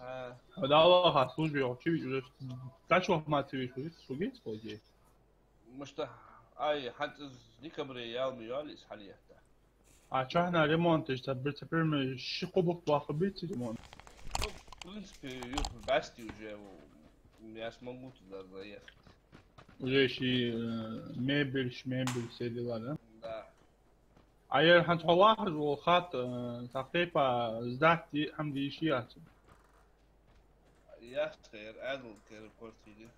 А. Да, Аллаха, службе, вообще ведь уже. Качо мати вещь, уже слуги, по идее. Муштя, ай, хӀанз из декабре ял ми ял из хьалъетта. А чахьна ремонт, ишта бирца пример, ши кубок баха бици ремонт. Ну, в принципе, юх басти уже, у меня смогу туда заехать. Уже ши, э, мебель, шмебель, все дела, да? Да. А ер хӀанз хьо вахар вол хат, э, цхьа тайпа сдать де, хӀама де йиш яц? Яц, ер, Ӏаьдал кер квартире.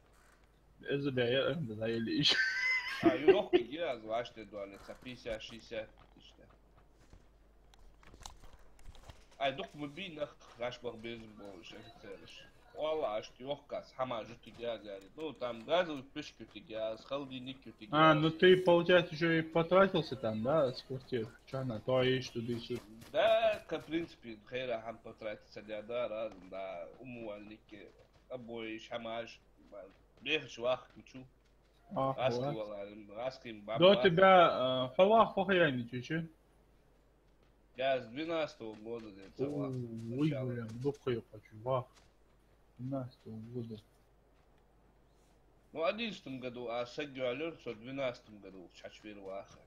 Из бе, ер, ам да, ели йиш. А, йохкиге аз ваште доале, цхьа пятьдесят-шестьдесят тысяч да. Ай, дукха ма бий нах, гӀаш бах безам болаш офицераш. Валлахь, аш йохкас, хӀама жутиг яз яри. Ну, там газовый печь ютиг яз, холодильник ютиг яз. А, ну ты, получается, ещё и потратился там, да, с квартир? Чё она, то есть, туда и сюда. Да, в принципе, хайра хӀама потратиться, да, да, разум, да, умывальники, обои, хӀамаш, бехаш вахкачу. Ах, аски вот. Валарим, аски баб. До тебя, э, хьо вах фохаяни чучи? Я с двенадцатого года где-то вах. Ой, начало. Блин, духай хочу, вах. Двенадцатого года. Ну, одиннадцатом году, а сагюалер, со двенадцатом году чачвер ваха.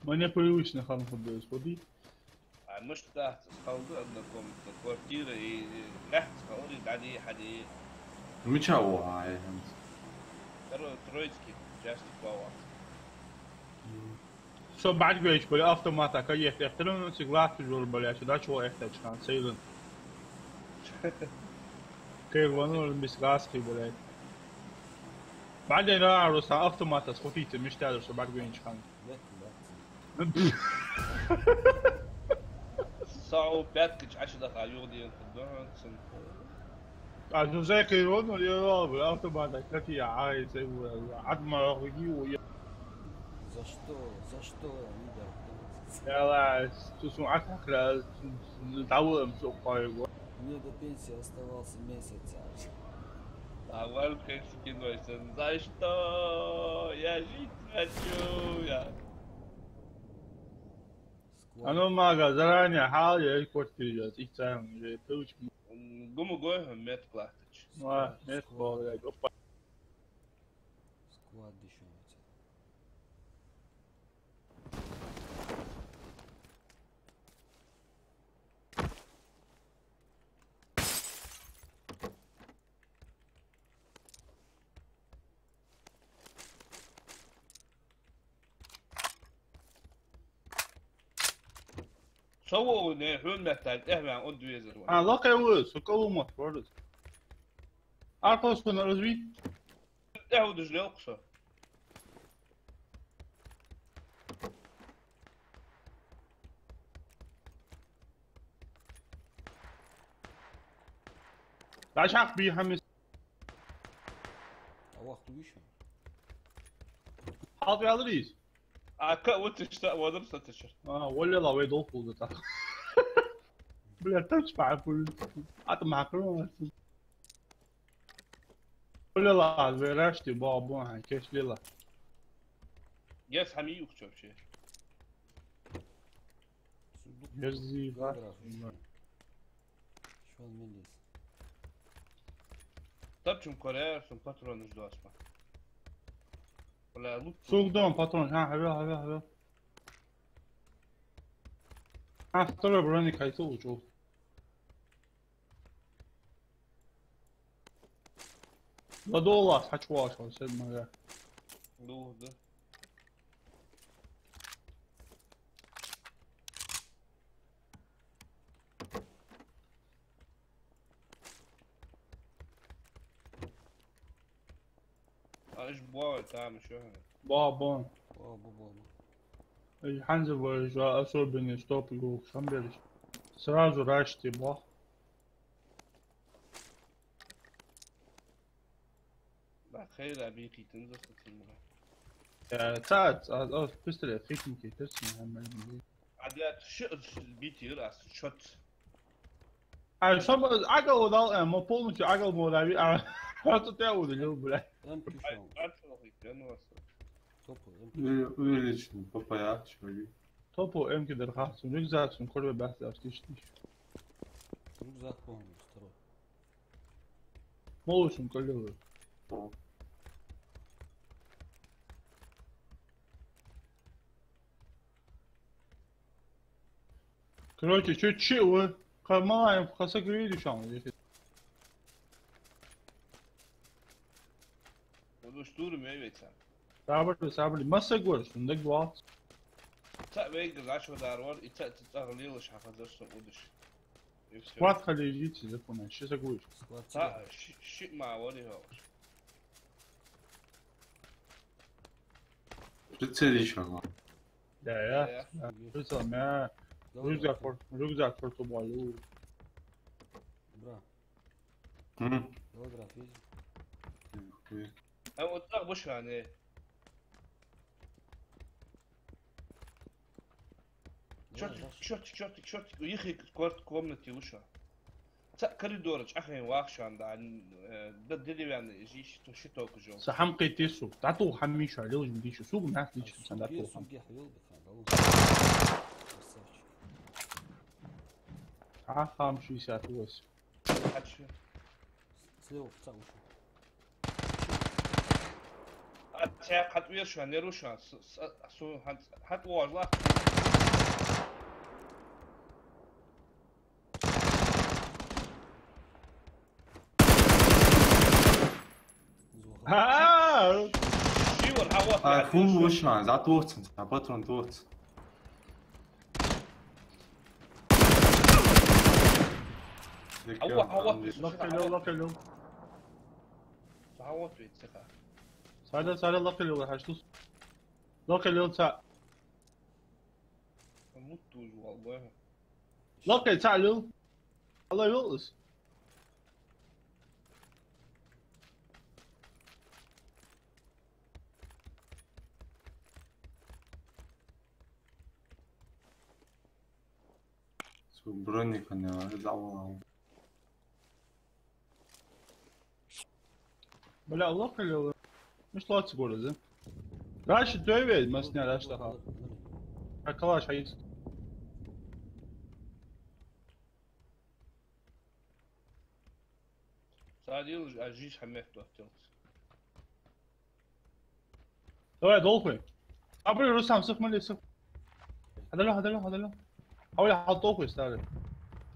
Мне привычно хан худой, сходи. А мишта дац, хала да однокомнатная квартира, и, и лаьтта хала, и дӀаде, хьаде. Мича ву хьа, э, хӀанз? Тро-, Троицкий, часть Павла. Мгм. Со бӀаргавайча, бали, автомата кагий эхь-, эхьтар, ну, цига латташ вар, бали, ача дача вол эхьтача хана, сейлан. Кайр вану, бис гӀаскхий, бали. БӀаргавайна, Руслан, автомата схватить, мишта дар со бӀаргавайча хана. Сау пяткач ача даха югӀден худдон цун. А, ну, зай кайрон, ну, я вал, бля, автомата кати, ай, зай, бля, адма хуги, я. За что? За что, Игорь? Яла, ту сум атакра, ту, ту, давам сокъай, бля. Мне до пенсии оставался месяц, а. А валь кайсикин вайсан. За что? Я жить хочу, я. Склад. А ну, мага, заранее хьал, я и квартиру, я, их цаем, я и пылочку. М, гуму гой, мет клахтач. А, мет клахтач, опа. Склад ещё у тебя. Со вогӀу не, хьона меттел тӀехваьнна, он две зар ван. А, лакхе ву, со калу мотт, варус. Аркхо сона разви? ТӀехьа удаш лелкъ со. ДӀачакхбий, хӀамис. А вахт вуй шо? Хьалт ваьлар из? А, ка вот ишта, вадар са тешар. А, валлала, вай долх хулда та. Бля, тач папуль. А то макро. Хула ла, вай рашти баба, хьан кеш лела. Гес хьа мий ухча вообще. Сундук. Гес зи, ба. Шо мин дис. Тапчун коряр, сун патронаш досма. Бля, лут. Суг дом патрон, хьа, хьавел, хьавел, хьавел. А, второй броник хьайцу учу. Ладола, хьачуваш, хьо сед мага. Дух, да. А, иш боа, там ещё. Боа, боа. Боа, боа, боа. Ай, хьанза вай жа особенный стоп юг шамбериш. Сразу рашти бо. Ба, хайра бихитин за сатин мура. Э, ца, ца, о, пистолет, хитин ки, пистолет, хьаммал. А, да, ш-, ш-, битир, а, шот. Ай, сам, агал удал, э, мо полностью агал мо дави, а, а то ты удалил, бля. М Q шо. Ай, ай, ай, ай, ай, ай. Топо, М Q. Уве-, увеличен, П П А, чё ли? Топо М Q дар хасун, рюкзак сун, корве бахта, астиш, тиш. Рюкзак полный, второй. Молочный колёвый. О. Короче, чё, чё вы? Ха, малаем, ха, согрею душам, если. Буду штурм, я ведь сам. Сабр, сабр. Масса гор, сундук вал. Ца вейга гаш вадар вар, и ца, ца, ца лилаш хьафазар сун удаш. И всё. Схватка лежите, запоминай, щи сагуешь. Схватка. Ца, ши, ши ма вари хаваш. Прицелись, ага. Да, я. Да, я. Да. Прицел, мя. Давай, рюкзак, давай. Рюкзак, портубалю. Бра. М. Голограф видишь? Ой. А вот так больше, а не. Чёрт, да, да. Чёрт, чёрт, чёрт, их, их, кварт-, комнате лучше. Ца коридора чӀахайна вахшан да, э, да, деревянный, жи-, щит-, щиток жёл. Са хьам кхетесу, тату хьам миша, лел жим дишу, суг нах дичу, а, сан суге, тату хьам. Суге хьавел, бихана, да, красавчик. А, хам шестьдесят восемь. Хьача. Слева в ца ушел. А, ца хьат вешан, не рушан, с-, с-, су хьат, хьат вожла. А! Шивар, а, вот, а, я, фул ты вышла, за творцем, а патрон творц. А вот, а вот, ты лакхе лел, лакхе лел. А вот ведь, цеха. Сада, сада, лакхе лел, хаш тус. Лакхе лел, ца. Мут туж вал, бой. Лакхе, ца лел. Алла лел ус. Су броника не варит, завал. Бля, лакхе лел. Миш лоаца гора, да? Раши дойве, масня раш таха. А калаш хьайц. Садил, а жизнь хамех тот телц. Давай, долхуй. Абри, Рустам, сыхмали, сых. Хьадалё, хьадалё, хьадалё. Хьавли хьал долхуй, старый.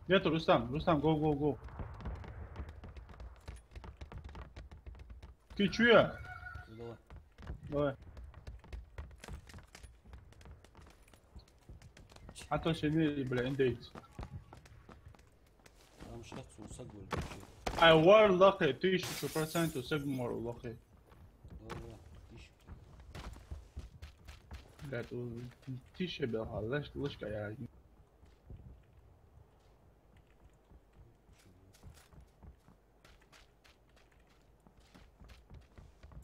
Нету, Рустам, Рустам, go, go, go. Ты чё? Давай. Давай. А то сильнее, бля, индейцы. Там щас у саг вылетит. Ай, вар лакхе, тысячу процентов саг мор лакхе. Давай, давай, тысяча. Блядь, у, тысяча бел, а лаш-, лашка я.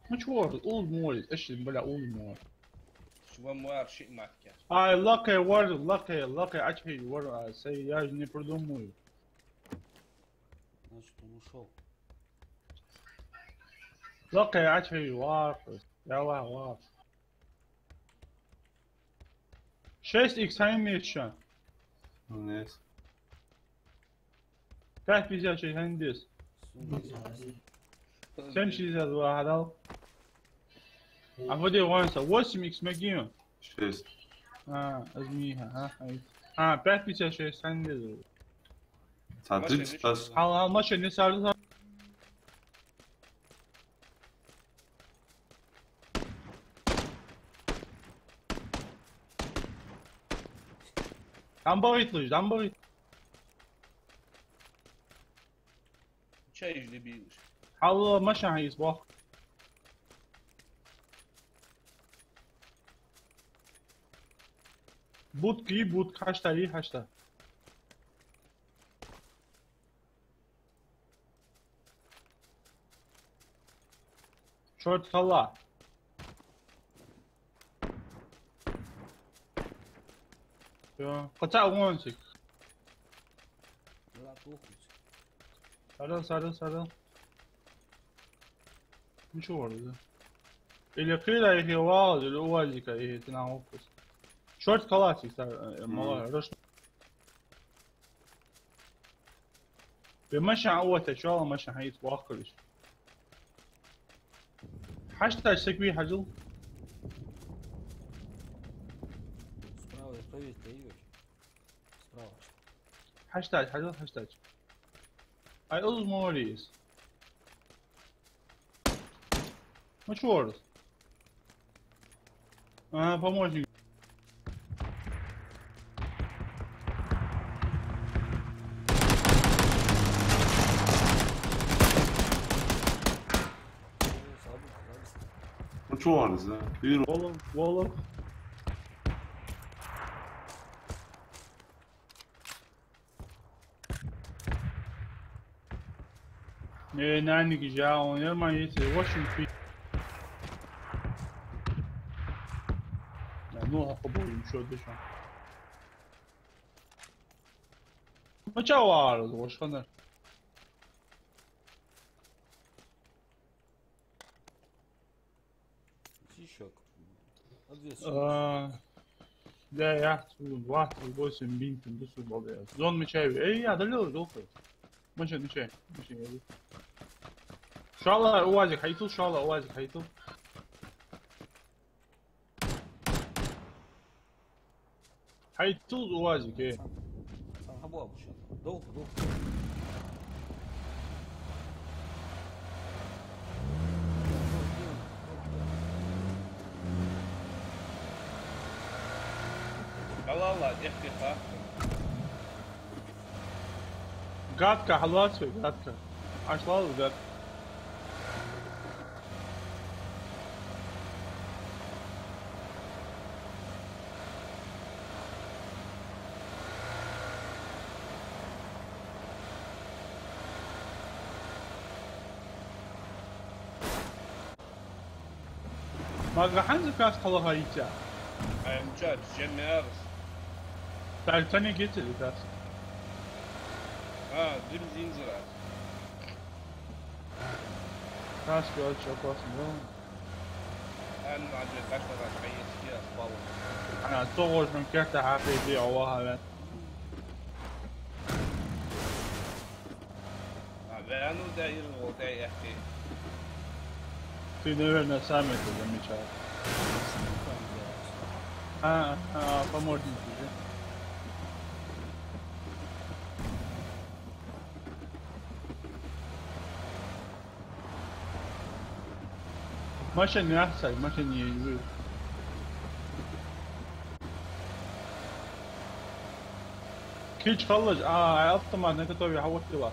Ну чё, улз морит, эшли, бля, улз морит. Шуга муар ши матка. Ай, лакхе вар, лакхе, лакхе, ачхи вар, а, сай, я же не придумаю. Значит, он ушёл. Лакхе Ӏочухьежа вагӀар хьо. Я вагӀа, вагӀа. Шесть икс хьанна деза шоана? Нет. Пять пятьдесят шесть хьанна деза? Семь шестьдесят два хьадала. А вот и вон со. Восемь икс мегий? Шесть. А, аз миха, а, ай. А, пять пятьдесят шесть хьанна деза? Цхьа тридцать час. Хьал, хьал машина не сарза. Дамбагӏитлуш, дамбагӏит. Чай ижди бийлуш. Хьалла машин хьайс бох. Будка, и будка, хьашта, и хьашта. Шорт хала. Всё, кхы цхьа вон сик. Сарал, сарал, сарал. Ну чё вроде, да? Или кхыра ихе вагӏа, или УАЗика ихе тина гӏопус. Шорт каласик сар, э, мала, раш. Бе машин а вот, а чё ала машин хьайс бохкалиш. Хьаштач сакви хьажал. Справа, справа, справа. Справа. Хьаштач, хьажал, хьаштач. Ай, уз морис. Ну чё ворс? А, помощник. Ну чё ворс, а? Вир. Волов, волов. Э, наники жа, он нормально, если восемь пи. Да, ну, а побоим, что дышим. Ну, чё, вар, вош ханар. Сишок. Ответ. А, да, я, двадцать восемь бинтом, да, субал, да. Зон мечаеви. Эй, я, долил, долил. Машин, мечай, машин, я. Шала, УАЗик, хьайтул, шала, УАЗик, хьайтул. Хьайтул УАЗик, э. Цхьан хьабу абу шо. Дов, дов. Халала, дехте ха. Гадка, хьалац вай, гадка. Ашлал гадка. Мага хьанза кас хала хайта? Ай, мча, чем мерз. Так, цани гецели кас. А, дим зинзира. Кас очень опасно, да? Ан, ан, кашта, кашта, есть, есть, балл. А, то можно как-то хьакхийта, Аллах, а, вен. А, вен, ну, да, и вот, да, я хи. Ты, наверное, сам это замечал. А, а, помощник уже. Машин яхсай, машин езбу. Кич халлаж, а, автомат на готове, а вот дела.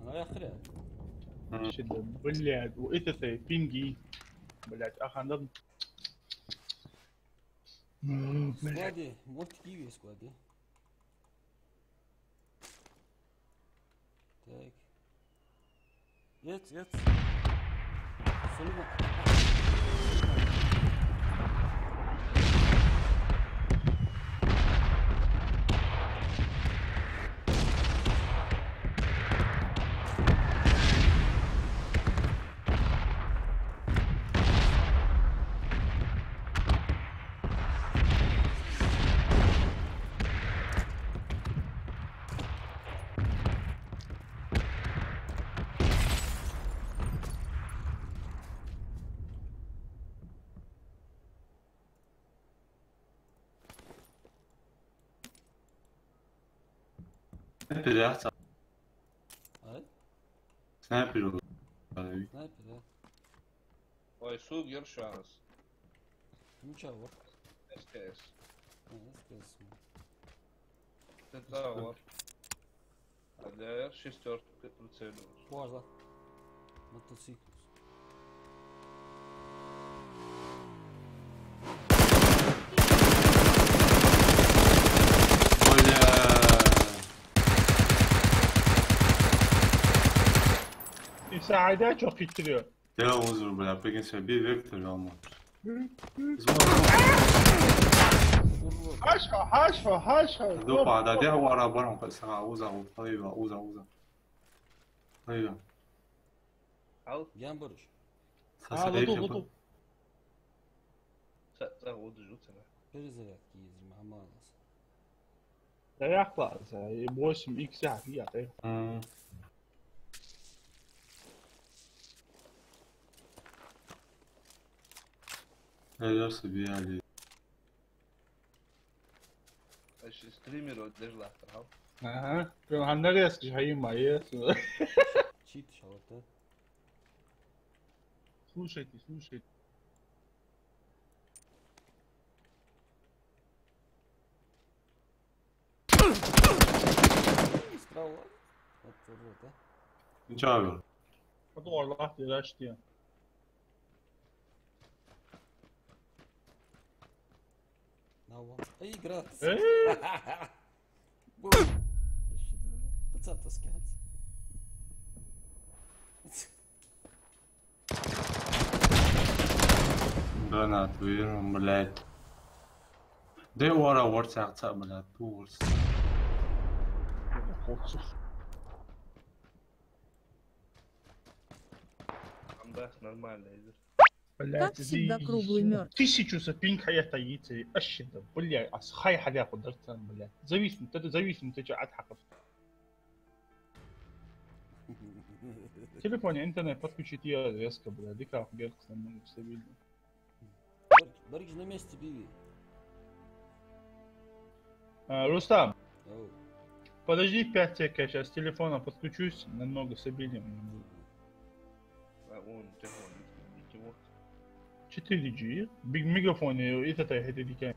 Она яхря. Мгм. Сюда, блядь, у этой пинги. Блядь, ахандам. М, блядь. Склади, вот такие есть склади. Так. Нет, нет. Сулейман. Снайпер яц. Ай? Снайпер вар. Снайпер, да. Ой, суг ершанс. Ну чё, вот. С К С. А, С К С. Это вот. А для Р шестёрки прицеливаюсь. Можно. Мотоцикл. Бля. Иса айда чё хитриё? Да, узур, бля, прикинь себе, вектор, алмаз. Хьажа, хьажа, хьажа. Дукха да, дехьа вара баран кхы сага уза, уза, уза, уза. Айва. Ал? Ямбарыш. Са А, сари луту, чапа. Луту. Са, са, удуж, уцана. Перезарядки езри, мама алас. Да я класс, и восемь икс я, я, я. М. Я себе, я. Аш стример вот держ лахтар, хьал? Ага. Прям хьанна резко хьайма, ес. Чит шалата. Слушайте, слушайте. Справа. Вот, вот, вот, а. Ничего. Потом лахтар, да, что? Нава. Эй, игра. Эй! Бу. Пацан таскать. Да на, твою, блядь. Да и вара, вар цаца, блядь, ту варс. Амдах нормально, Эдир. Блядь, как всегда, круглый мёртв. Тысячу сапинг хьаята йицей, ащи да, бля, ас хай хьаля кударцан, бля. Зависнуть, это зависнуть, это чё, атхаков. В телефоне интернет подключить я резко, бля, дика герц намного стабильно. Бар-, барыш на месте биви. А, Рустам, оу, подожди пять сек, я щас с телефона подключусь, намного стабильнее. А он телефон, ничего. Четыре джи, биг мегафон, и это, это дикая.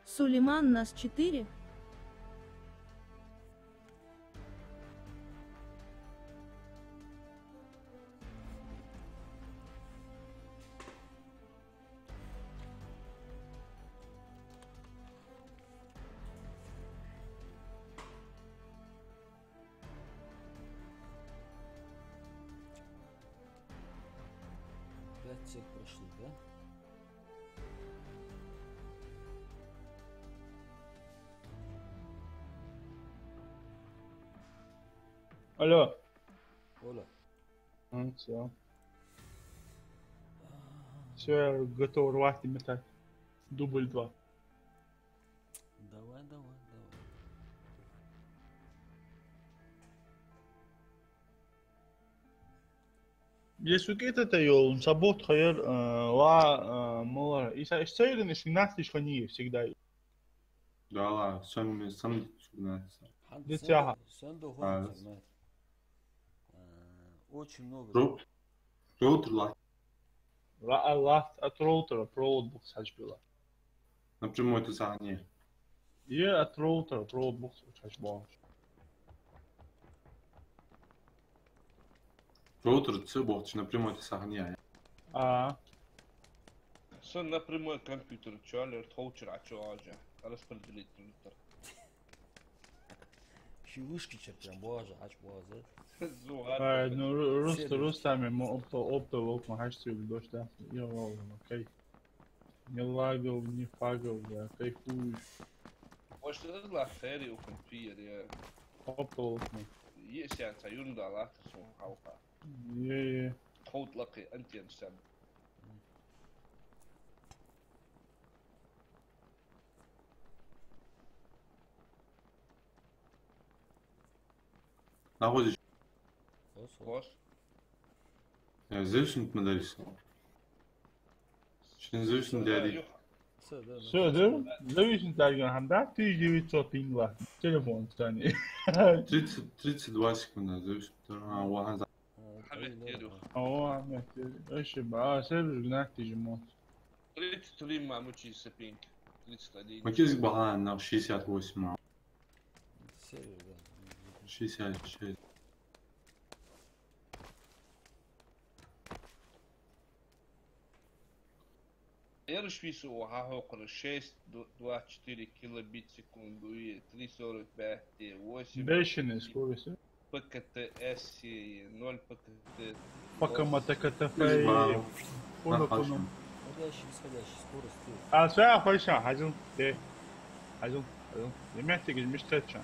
Сулейман, нас четыре. Пять сек прошли, да? Алло. Оля. М, всё. Всё, я готов рвать и метать. Дубль два. Давай, давай, давай. Если кхетаде йолаш, са бот хаяр, э, ла, э, мала. И са, и са церен, и ши нахтиш хани всегда. Да ла, сам, сам ши нахтиш. Хьан дитяха. Сен до, сен до. А. Очень много. Ру-, роутер ла. Ла, а, ла, от роутера провод бухс хьачбила. Напрямую ты сагни. Е, от роутера провод бухс хьачбоагӀаш. Роутер ца бохча, напрямую ты сагни, а? А. Са напрямую компьютер чалер, тховчар ачо ажа. Распределитель. Ши вышки чер прям божа, ач божа. Ай, ну, ру-, рус-, сервис. Рустаме мо опто-, оптоволокно хьачцил дождь, да? Я волна, окей. Не лагал, не фагал, я кайфую. Может, это была ферри у компьютера, я. Оптоволокно. Есть я, ца юрнда лахтар сун халка. Е, е. Тховт лакхе антенна сам. Находишь? Хос, хос. Хос. Я зависит от модели. Шин зависит от дяди. Всё, да, да. Всё, да? Зависит от дяди, хам, да? Тысяча девятьсот пинга. Телефон, кстати. Тридцать, тридцать два секунда, зависит. А, ва, хам, да. А, Хьаветтер юха. О, Ахмед, ошиб-, а, сервер гнать тижи мот. Тридцать три ма мучи сапинг. Тридцать один. Макизик баха на шестьдесят восемь ма. Сервер, да. Шестьдесят шесть. Ераш вису хьахьокхар шесть двадцать четыре килобит в секунду и три сорок пять восемь. Бешеная скорость. П К Т С, ноль П К Т. Пока мотокатафей. Фона, фона. Входящий, исходящий, скорость. А, всё, хойша, хьажал, де. Хьажал, хьажал. Я мягкий, мешкать, чё?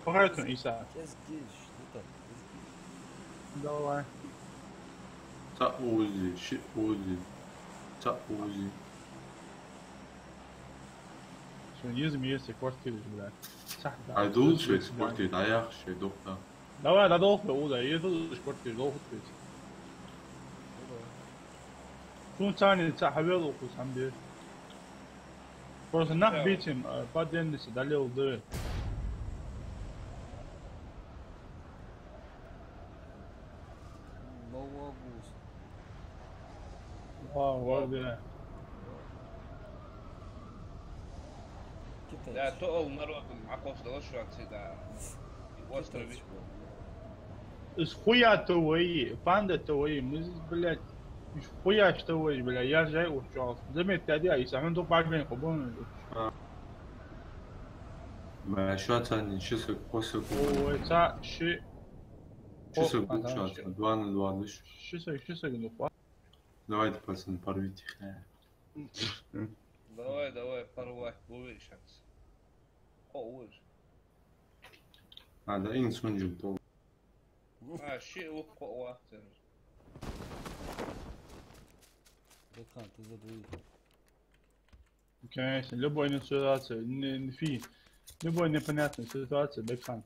Похай тун, Иса. Сейчас здесь, что там? Давай. Цхьа Узи, ши Узи. Цхьа Узи. Шо еза-м еза квартира, бля. Сахьда. Ай, дулча квартира, ай, яхши, дохта. Давай, да, долх бе, Уза, еза квартира, долх бе. Сун цани ца хьавел укус, хьамде. Просто нах битим, а, подъемница далил дыр. Новый август. А, вот, да. Китайцы. Да, то ол народ, а просто вот что отсюда. Острове. Китайцы. Из хуя то вай, панда то вай, мы здесь, блядь, из хуя что вай, бля, я же ушёл. Заметь, я, я, и сам тут парень, кого он. А. Бля, шо цани, ши саг, косо. Ой, ца, ши. Ши саг, ага, шо цани, два на два, лишь. Ши саг, ши саг, ну, па. Давайте, пацаны, порвите их, э. Давай, давай, порвать будем щас. О, уж. А, да, ин сунжим то. А, ши лук по уахтер. Бекхан, ты за двоих. Конечно, любой ситуация, не, не фи. Любой непонятной ситуации, Бекхан.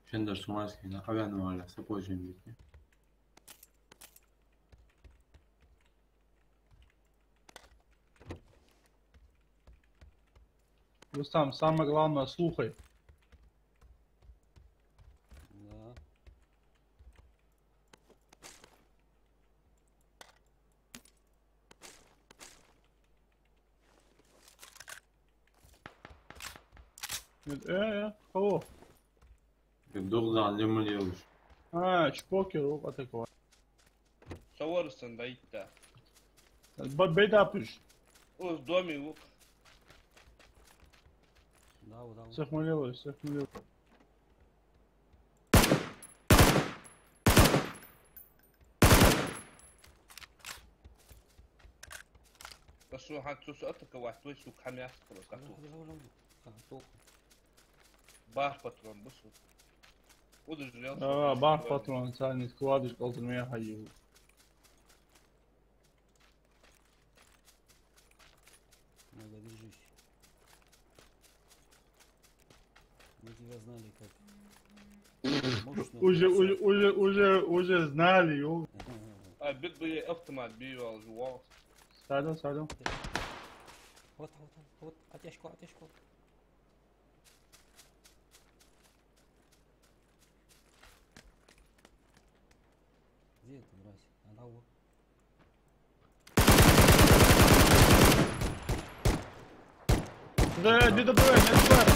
Шендер сумайский, на авиану валя, сапожин битни. Рустам, самое главное, слухай. Да. Э, э, кого? Дурдан лимон елуш. А, чпокер, о, атакова. Со варсан дайтта. Ба-, бедапиш. О, в доме, лук. Да, да. Всех молилось, всех молилось. Расул, хьан цу су атака ваьт, вай, сука, хьамяс, просто, да, ату. Да, да, да, да. Ха, тох. Бар патрон, бусу. Удуш рел. А, бар патрон, царни складыш, калтыр мя хаю. Надо, держись. Мы тебя знали как мощного борца. Уже, уже, уже, уже, уже знали, ё. А, бит бы автомат бивал, жувал. Садил, садил. Вот, вот, вот, вот, отяжку, отяжку. Где эта мразь? Она вот. Да, не добивай, не добивай.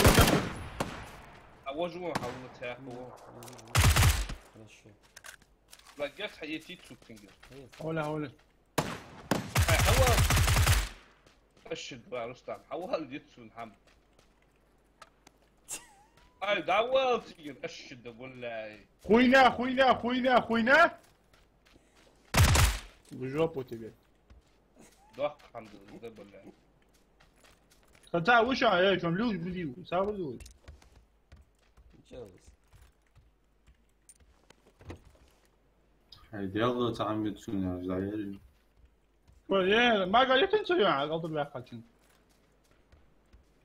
А вот же он, а вот я, вот. Хорошо. Лагерь, а есть и цуцингер. Оля, Оля. Ай, хьавал. Ашид, ба, Рустам, хьавал, йицун хьам. Ай, давал, цигин, ашид, да, гулляй. Хуйня, хуйня, хуйня, хуйня. В жопу тебе. Дох, хьам, да, гулляй. Хотя, вы что, э, чё, люди, люди, сам люди. Чё вы? Хьай, дело цхьа мит сунна заярин. Ой, э, мага ятин цо ян, калтыр бяхкачун.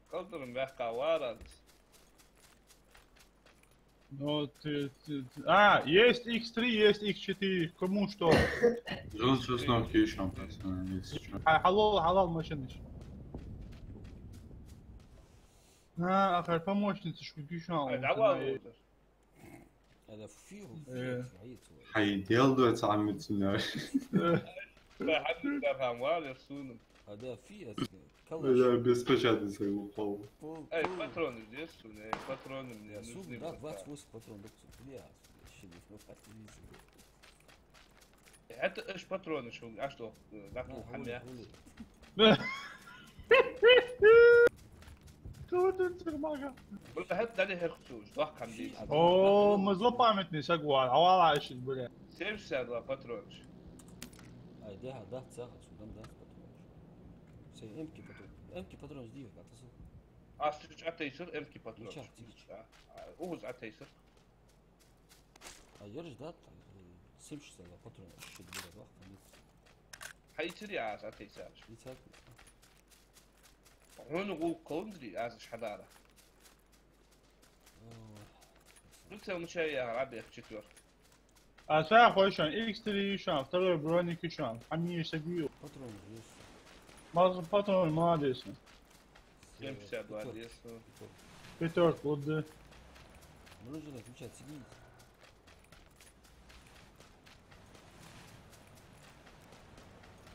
Калтыр бяхка варас. Ну, ты, ты, ты, а, есть икс три, есть икс четыре, кому что. Зон честно кишам, пацаны, если чё. А, халал, халал машинаш. А, ахар помощница, шку кишам. Ай, давай, Владимир. هذا فيه، э, فيه، فيه. Хьай, дело цхьа мит сунна. Э. Хьадис дахам валер суна. А, да, фи, а, калаш. Да, без печати сай упал. Пол, эй, пол. Патроны здесь, суна, эй, патроны мне нужны. Я, сука, да, двадцать восемь патрон, да, сука, бля, сука, щи не хватит. ХӀаьта аш патронаш хьона, аш дох, э, дӀатух хьанна. Кого ты, Сермага? Бля, хӀаьта дӀадихьар цо, дохк хьан дийца. О, ма злопамятный саг вар, хьавала аш из, бля. Семьдесят два патронаш. Ай, дехьа, дац, цаха, цу дам дац патронаш. Сай эмки патрон. Эмки патрон здесь, а ты су. Ас чу Ӏотайсар, эмки патрон. Ничего, тиги. А, а, угӀуз Ӏотайсар. А ераш дац, э, семьдесят патрон, ши дубара вах, там. Хьайцари аз Ӏотайсараш. Ицар. Хьона гӀулакх каланзари аз аш хьадара. О. Прицел мичай я, Рабиев четвёртый. А ца хойшан, икс три йишан, второй броник йишан, хьамиша саг виу. Патрон есть. Маза патрон, молодец. Семьдесят два, пятёрка. Пятёрка, вот да. Можно включать, сидите.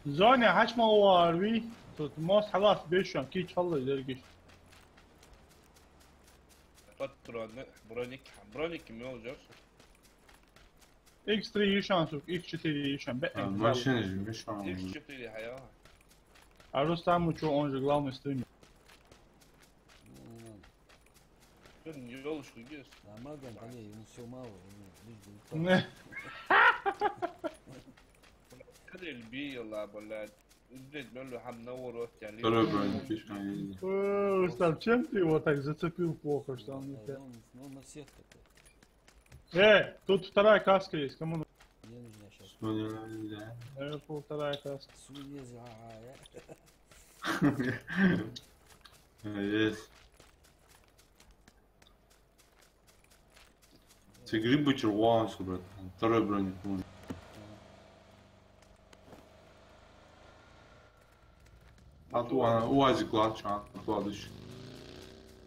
Зоне хьачмал вар ви, тут мост хьалас бешан, кич хьалла дергиш. Патроны, броник, броники мел жорс. Икс три йишан, сука, икс четыре йишан, бе. А, машина же мешан. Икс четыре хьаял. А Рустаму чё, он же главный стример. Ёлочку гес. А Маган, блин, ему всё мало, ему лишь бы упал. Не. Кадель била, блядь. Блядь, мёлу хам наоборот, я. Второй бронь, пишем. О, Рустам, чем ты его так зацепил плохо, что он... Да, он, ну, на всех такой. Э, тут вторая каска есть, кому нужна? Мне нужна щас. Что не надо, да? Э, вторая каска. Суе за, а, э. Есть. Цигри бычур вон су, брат. Второй бронь. А то, а, УАЗик лача, а то дыш.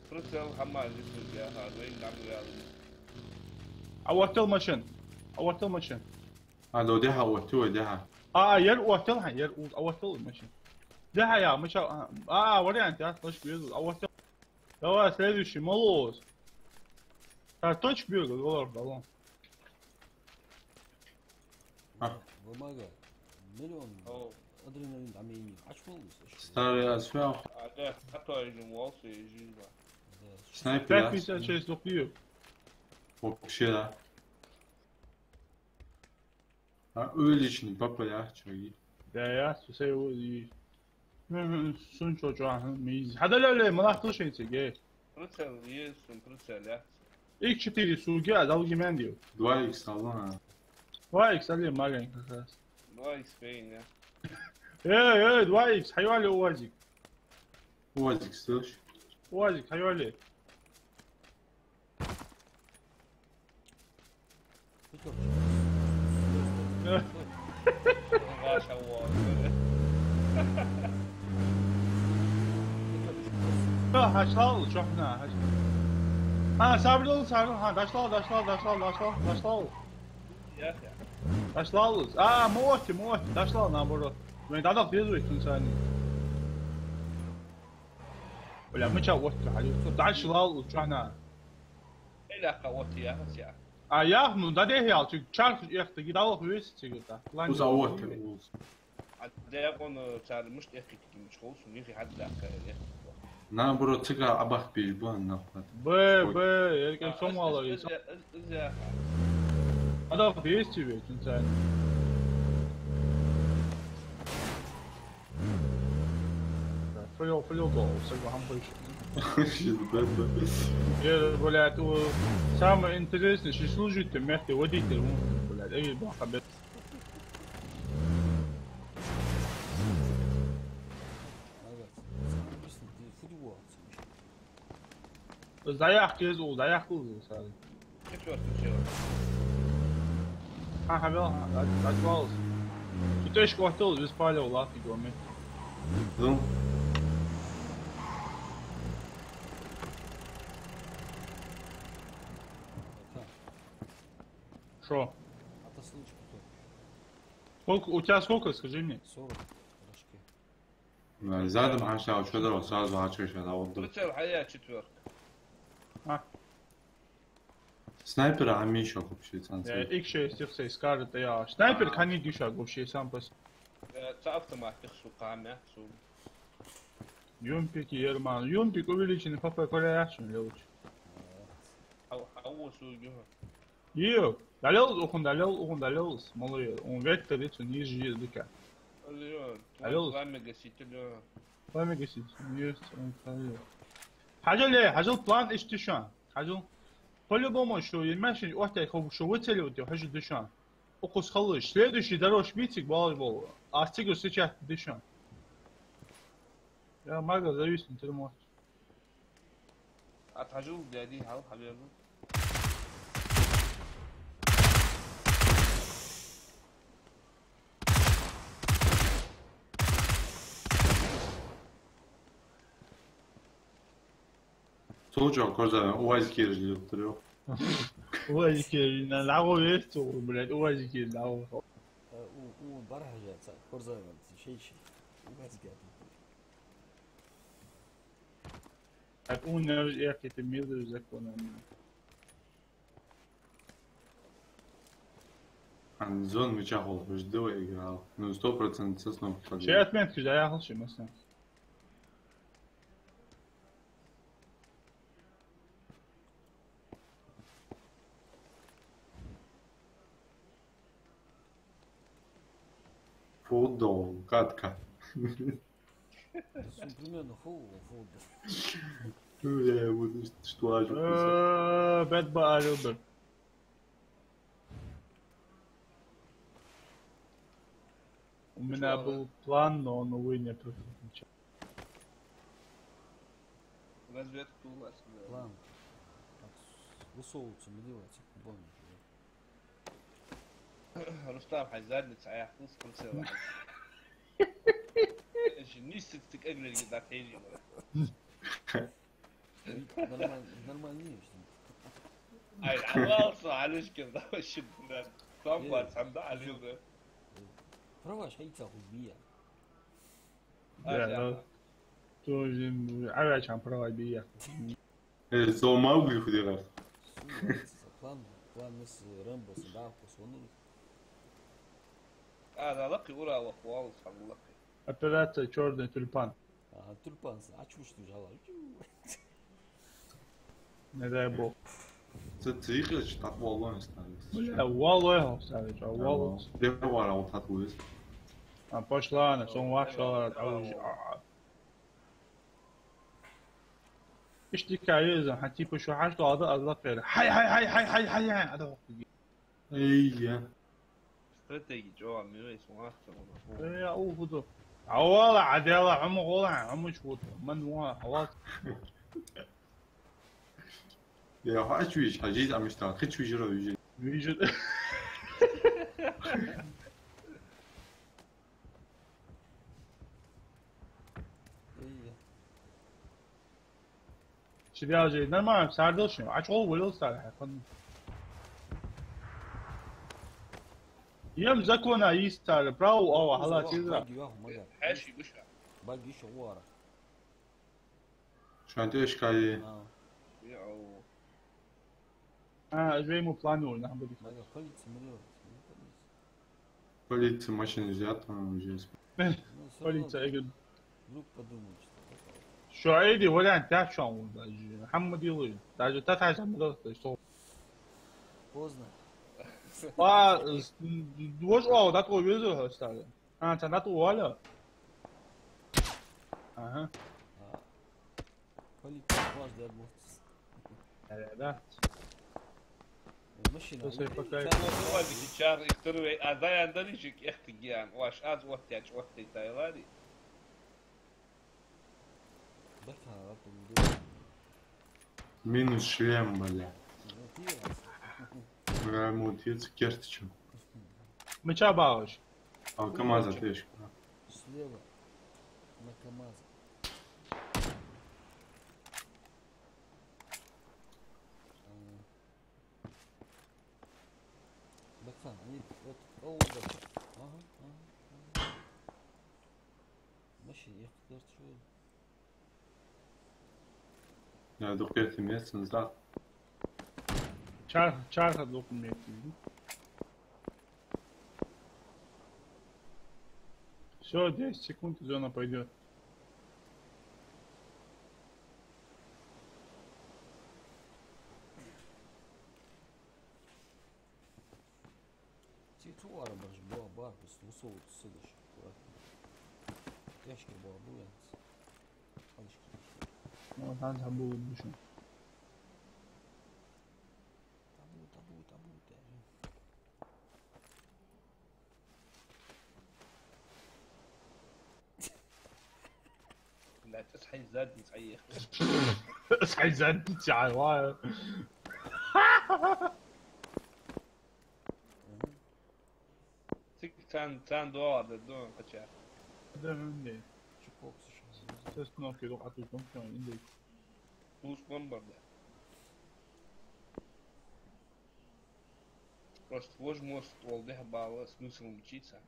Прицел хьамма здесь у тебя, ага, двоим нам вяли. А вот тел машин. А вот тел машин. А, да, дехьа, вот, тё, дехьа. А, ер вот тел, ха, ер у-, а вот тел машин. Дехьа, я, мы ща, а, а, вариант, я, точка, везу, а вот тел. Давай, следующий, молос. А, точка бегал, голор, баллон. А. Бумага. Миллион. О. Адреналин, а мне не хочу. Старый асфальт. А, да, а то я не мог, и жизнь. Да. Снайпер, пять пятьдесят шесть лук. Вообще, да. А, увеличенный, папа, я, чё, и? Да, я, всё, всё, и. Мгм, сунчо чуаха, миз. Хьадалале, малахтал шайциге. Прицел есть, сун прицел, я. Икс четыре суге, а долги мендил. Два икс, а вон, а. Два икс, але маленько как раз. Два икс фейн, я. Эй, эй, два икс, хьайоале УАЗик. УАЗик слышь? УАЗик, хьайоале. Да, хьашлал, чохна, хьаш-. А, сабрил, сабрил, ха, дашлал, дашлал, дашлал, дашлал, дашлал. Дашлал. А, мотти, мотти, дашлал, наоборот. Вай дадах дезуй, тун сани. Бля, мыча отта хьалив. Дашлал, чохна. Эляха отта яхас я. А, ях, ну, да дехьял, чу чарх эхта, ги далах вес, чу гита. Уза отта, уз. А декъон, э, цар мишта эхкиги мича холсу, михи хьаддаха эхкиги. Наоборот, цига абах пиж ба, нахуй. Бе, бе, эркен сомала из. Из, из, из, из яха. Адах вес тебе, тун цар. Флё, флё гол, сагу хам больше. Щит, да, да. Э, блядь, у, самое интересное, что служит ты вместе водитель, м, блядь, эй, баха, бе. Заявка из, у, заявка из, сразу. Четвёртый человек. Ха, ха, бел, ха, дач-, дачвалс. Итешка оттал, без палева, лафи гоми. Ну. Шо? А то случай какой? Сколько, у тебя сколько, скажи мне? Сорок рожки. Ну, задом хьаша, что дорого, сразу хьача сейчас, а вот тут. Прицел хьая четвёрка. А. Снайпер, а Миша вообще, цан Э, цан. Икс шесть, икс шесть, скажет, я. Снайпер, А. Кани Гиша вообще сам по с- Э, ца автомат, их, сука, а мя, су. Юмпик, Ерман. Юмпик увеличенный, папа, Коля, я, что ли, лучше? Ау, ау, су, ё. Йо, далёл, ухун далёл, ухун далёл, малый, он вектор, и цу ниже есть дыка. Алло, Алло. Пламя гаситель, ё. Пламя гаситель, есть, он, алло. Хьажал, э, хьажал план иштта шоана. Хьажал. По-любому, что и машин, вот так, хо-, что выцеливать, хьажал дыша. Укхус халыш. Следующий дорож митик, балаш бол. А стигу сейчас дыша. Я мага зависнуть не можешь. Ат хьажал, дяди, хьал, хьавер. Цо чӀоагӀа корзагӀа, УАЗик ераш лелтар, йо. УАЗик ераш, на, лаго вес цо, блядь, УАЗик ераш, лаго. Э, у, у, бархьажа, ца, корзагӀа, шейчи. УАЗик ераш. Так, у, не, я какие-то милые законы. Ан зон мича хол, ждал играл. Ну, сто процентов со сном входил. Чей отметки, да, я хол, чей, масса. Футбол, катка. Су примерно фу, фу. Ну, я его, что, что, Э, бед ба алюбер. У меня Чё, был план, но он, увы, не прошёл. Разведка у вас, да. План. Так, высовываться, мы делаем, типа, помнишь, да? Рустам, хьай задница, а я хлыст прицела. Эши нисик тик эглерги да тейли. Нормально, нормально, что ли? Ай, авал со, алишкин, да, вообще, блядь. Там Э, бац, ам да, алил, да. Права, шайца хубия. Да, да. Тоже, м, авиачан права бия. Э, со Маугли фу дерар? Су, план, план, мис, Рэмбо, Садавко, Сонур. А, да, лакхи, ура, лакхи, вау, сам лакхи. Операция «Чёрный тюльпан». А, тюльпан, а чё ж ты жала? Не дай бог. Ц-, цихач, так валло не станет. Бля, валло я, станет, а валло. Прямо валло, вот так вот. А, пошла она, сон ваша, а, а, а. Иштта кайза, хьа, типа, шу хьашт лада, аз лакхера. Хьай, хьай, хьай, хьай, хьай, хьай, хьай, ада хӀокхуги. Эй, я. Стратеги чӀоагӀа мегаш вац, вац. Э, я, у, фу ду. Авала, адяла, хӀама гӀола, хӀама чу вот. Ман ва, авал. Я, хьач виж, хьажиз амиста, хич вижира вижи. Вижи. Эй, я. Шибял же нормально, сардал шим. Ач гол вылил сар, хакан. Ем закона есть сар, право, ава, хала, тизра. Баги, ва, мага. Хаши, гуша. Баги, шо, вара. Шанте шкали. А. Яу. А, уже ему планировали, нахуй будет. Мага, полиция, миллион. Полиция машина взята, там уже. Ну, всё равно. Полиция, я говорю. Вдруг подумают, что такое. Шо, иди, вариант, я чё, он даже, хӀама делаю. Даже таташа мудохтый, что. Поздно. А, с-, м, вож, о, да, такой везу, стали. А, цана ту валя. Ага. А. Полиция дважды обмотался. Да, да, да. Э, машина. Слушай, пока. Там вот УАЗик чар, и второй, а да, я дали же кехты гиан. Ваш аз вот я, вот ты, тайлари. Баха, вот он был. Минус шлем, бля. Ну, ты раз. Бля, ему отец керточу. Мы чё, бауш? А, КамАЗ, тешка. Слева. На КамАЗ. М. Бахан, они вот, о, да. Ага, Да, дукха метте меца, цхьа. Чар-, чарха дукха метте. Всё, десять секунд, и зона пойдёт. Цу, цу арабараш бо-, бар, бус, мусо вот сыдыш. Аккуратно. Тешки бо-, буянц. Алишки. Ну, там, там было душно. Табу, табу, табу, табу. Блядь, ас хьай задница хьаех. Ас хьай задница хьайвар. Цик цан, цан доа да, дон кача. Да, не. Чукок сыш. Сейчас кнопки док, а тут он всё, индей. Плюс бомба, да. Просто вож мост ол дехьа бала, смысл мчиться.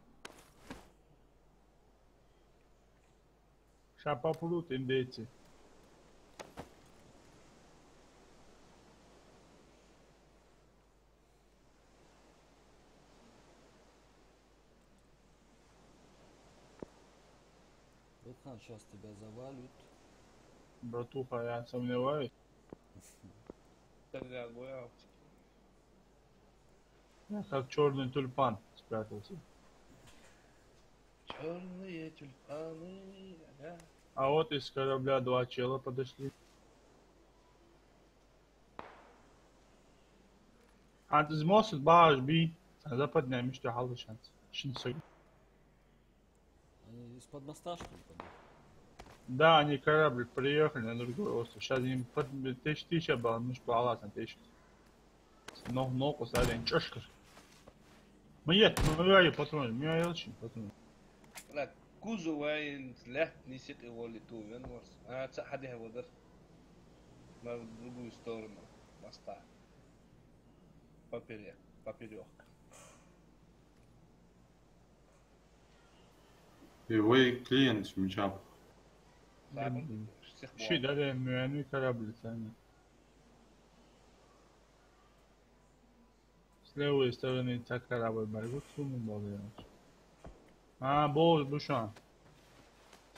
Ша попрут индейцы. Братхан, щас тебя завалят. Братуха, я сомневаюсь. Тогда гулял. Я как чёрный тюльпан спрятался. Чёрные тюльпаны, ага. А вот из корабля два чела подошли. ХӀанз из мост багӀаш бий, западный мишта хьалаш хӀанз. Шин саг. Они из-под моста, что ли, подошли? Да, они корабль приехали на другой остров. Щас им под-, теш-, тиша бал, муш баласан теш. Нох-, нокъа сарен чӀошкар. Ма ет, ма вай патрон, ма елчин патрон. Ла, кузов вайн лаьтта нийсса кхы волли ту вен ворс. А, цхьа хьадехьа водар. На другую сторону моста. Поперек, поперёк. И вай клиент мичаб. Ши даре муяни корабль царна. С левой стороны цхьа корабль бар, вот сумма была, я. А, бо-, бу шоана.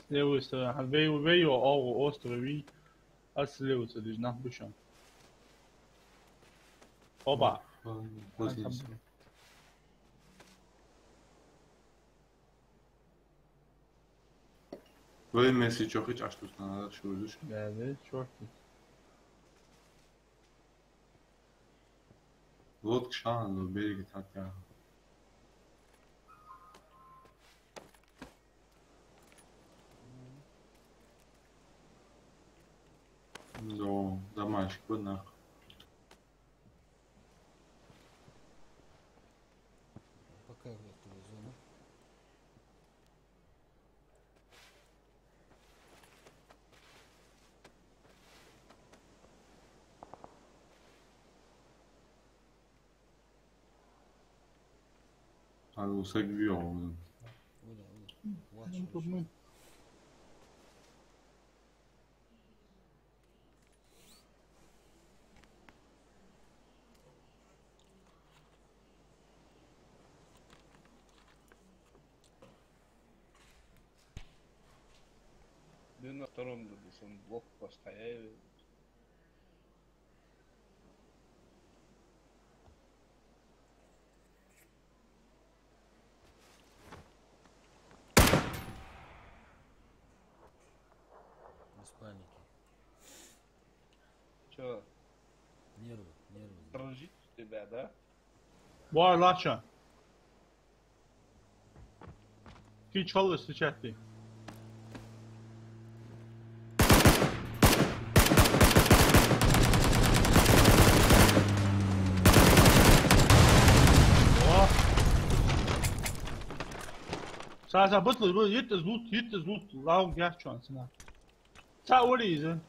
С левой стороны. А, вай, вай, о, о, остров, вай. А слева ца диж нах бу шоана. Опа. М, м, м. Вай меси чохи чаш тус на, чу вузуш. Да, да, чохи. Лодка шоана, но берега тӀа. Но, домашка нах. Пока в эту зону. Али усаг вио. Оля, Оля, watch, ну, watch. Дина втором году сам блокпост хаяви. Без паники. Чё? Нервы, нервы. Дрожит у тебя, да? Вай, лача. Кич халла встречать ты. О! Са, са, бутла, бу, йитта зут, йитта зут, лав гяхчон сина. Цхьа ури иза.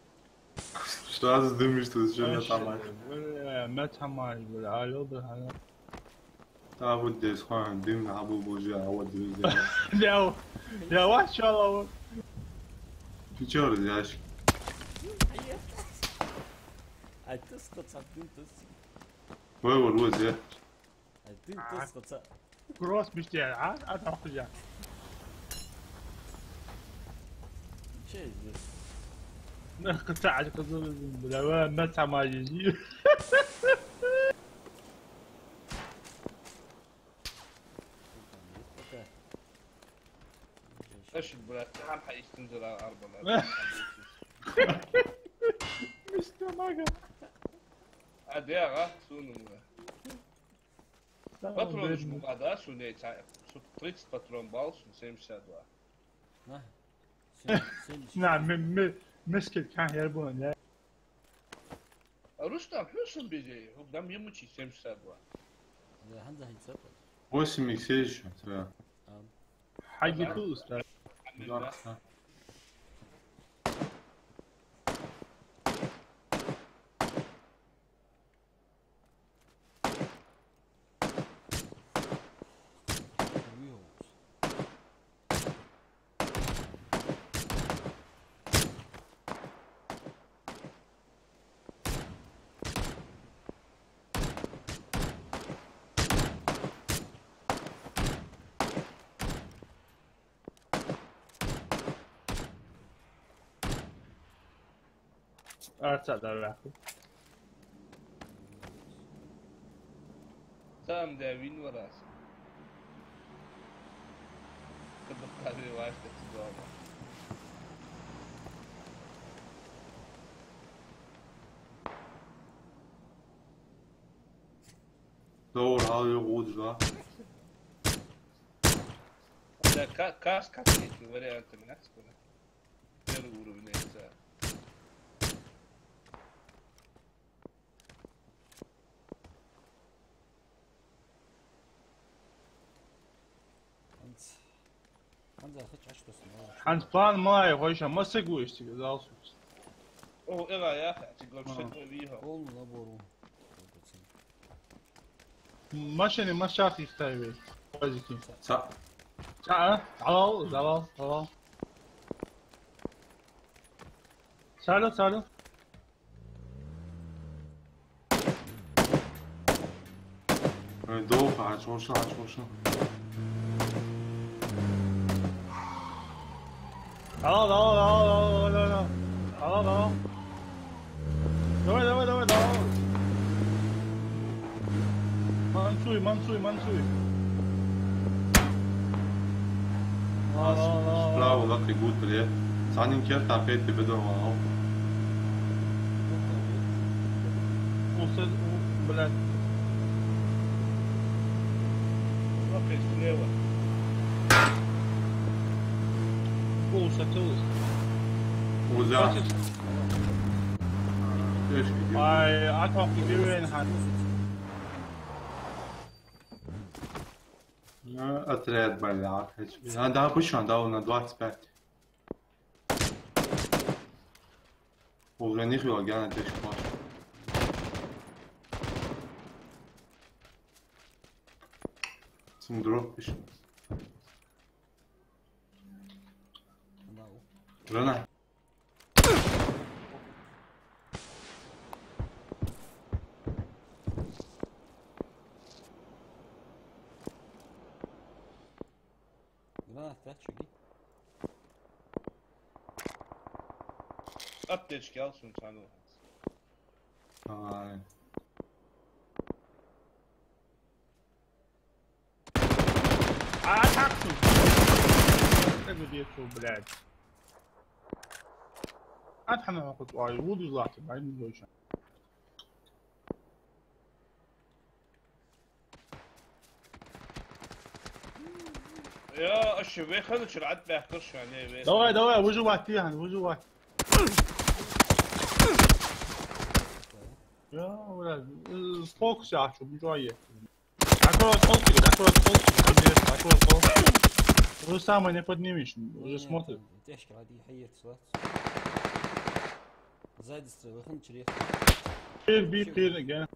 Что за дым, что за, вообще, мецамаш? Бля, мецамаш, бля, алё, бля, алё. Та вот здесь, ха, дым, абу, боже, а вот здесь. Я, я, вот чё, а вот. Чё, разяжки? Ай, ты скотина, ты. Вай, вар, вай, я. Ай, ты, ты скотина. Кросс мишта, а? А, так уже. Че здесь? Ну, каца, а, каца, бля, ва, на сама иди. Аш, брат, цхьан хьа истинзара арбала. Мишта мага. А, дегӀа, сунума. Патрон уж мукъа да, сона ца-, сона тридцать патрон бал, сона семьдесят два. На. Семь-, семьдесят. На, ме-, ме-, мешкал кан яр бон, да? А Рустам, хьо сам безе, хӀу дам емучи семьдесят два. Да, хӀанз хӀинца. Восемь икс ещё, да. А. Хьайги ту, устаз. Да, да. Арца дар ваьху. Там, да, вин варас. Кадык кави ваш, так сказал. Дора хьал югӀуд ба. Да, ка-, кас, кас есть варианты, мягко сказать. Первый уровень яйца. ХӀанз, хӀанз а хич аш тос ма. ХӀанз план ма яй, хой ша, масса гу иштта, зал сус. О, эра, я, ти гол. А. Шеко виха. Полный набор. Машины, машах их тай вей. Пазики. Ца. Ца, а? Алал, алал, алал. Сало, сало. Ай, дохо, ач, оша, ач, оша. Давай, давай, давай, давай, давай, давай. Давай, давай, давай, давай. Мансуй, мансуй, мансуй. Ала, ала, ала. Справа лакхе гуттар я. Цхьанне керта кхетта бедо ваал. Уса, у, блядь. Лакхе слева. Уса, ты уса. Уза. Хватит. Ай, а как ты дивен, хан? Ну, отряд, бля, хочу. А, да, пусть он дал на двадцать пять. Уже не хватит, я на тысячу плачу. Сам дроп пишет. Жена. Гранат, да, чё, ги? Аптечки ал, сумка, ну. Ай. А, так тут. Как бы я чё, блядь. А там его хоть, ай, воду златый, ай, не дойча. Я, аш вехана чура Ӏад баьхкар шоана, ве. Давай, давай, выживать, Тихан, выживать. Я, блядь, э, фокус я, чтоб ничего есть. Аккурат, полки, аккурат, полки, аккурат, полки. Уже самое не поднимешь, уже смотрит. Тяжко, ради хайер, слать. Сзади строй, выходим через. Кир, би, кир, ага.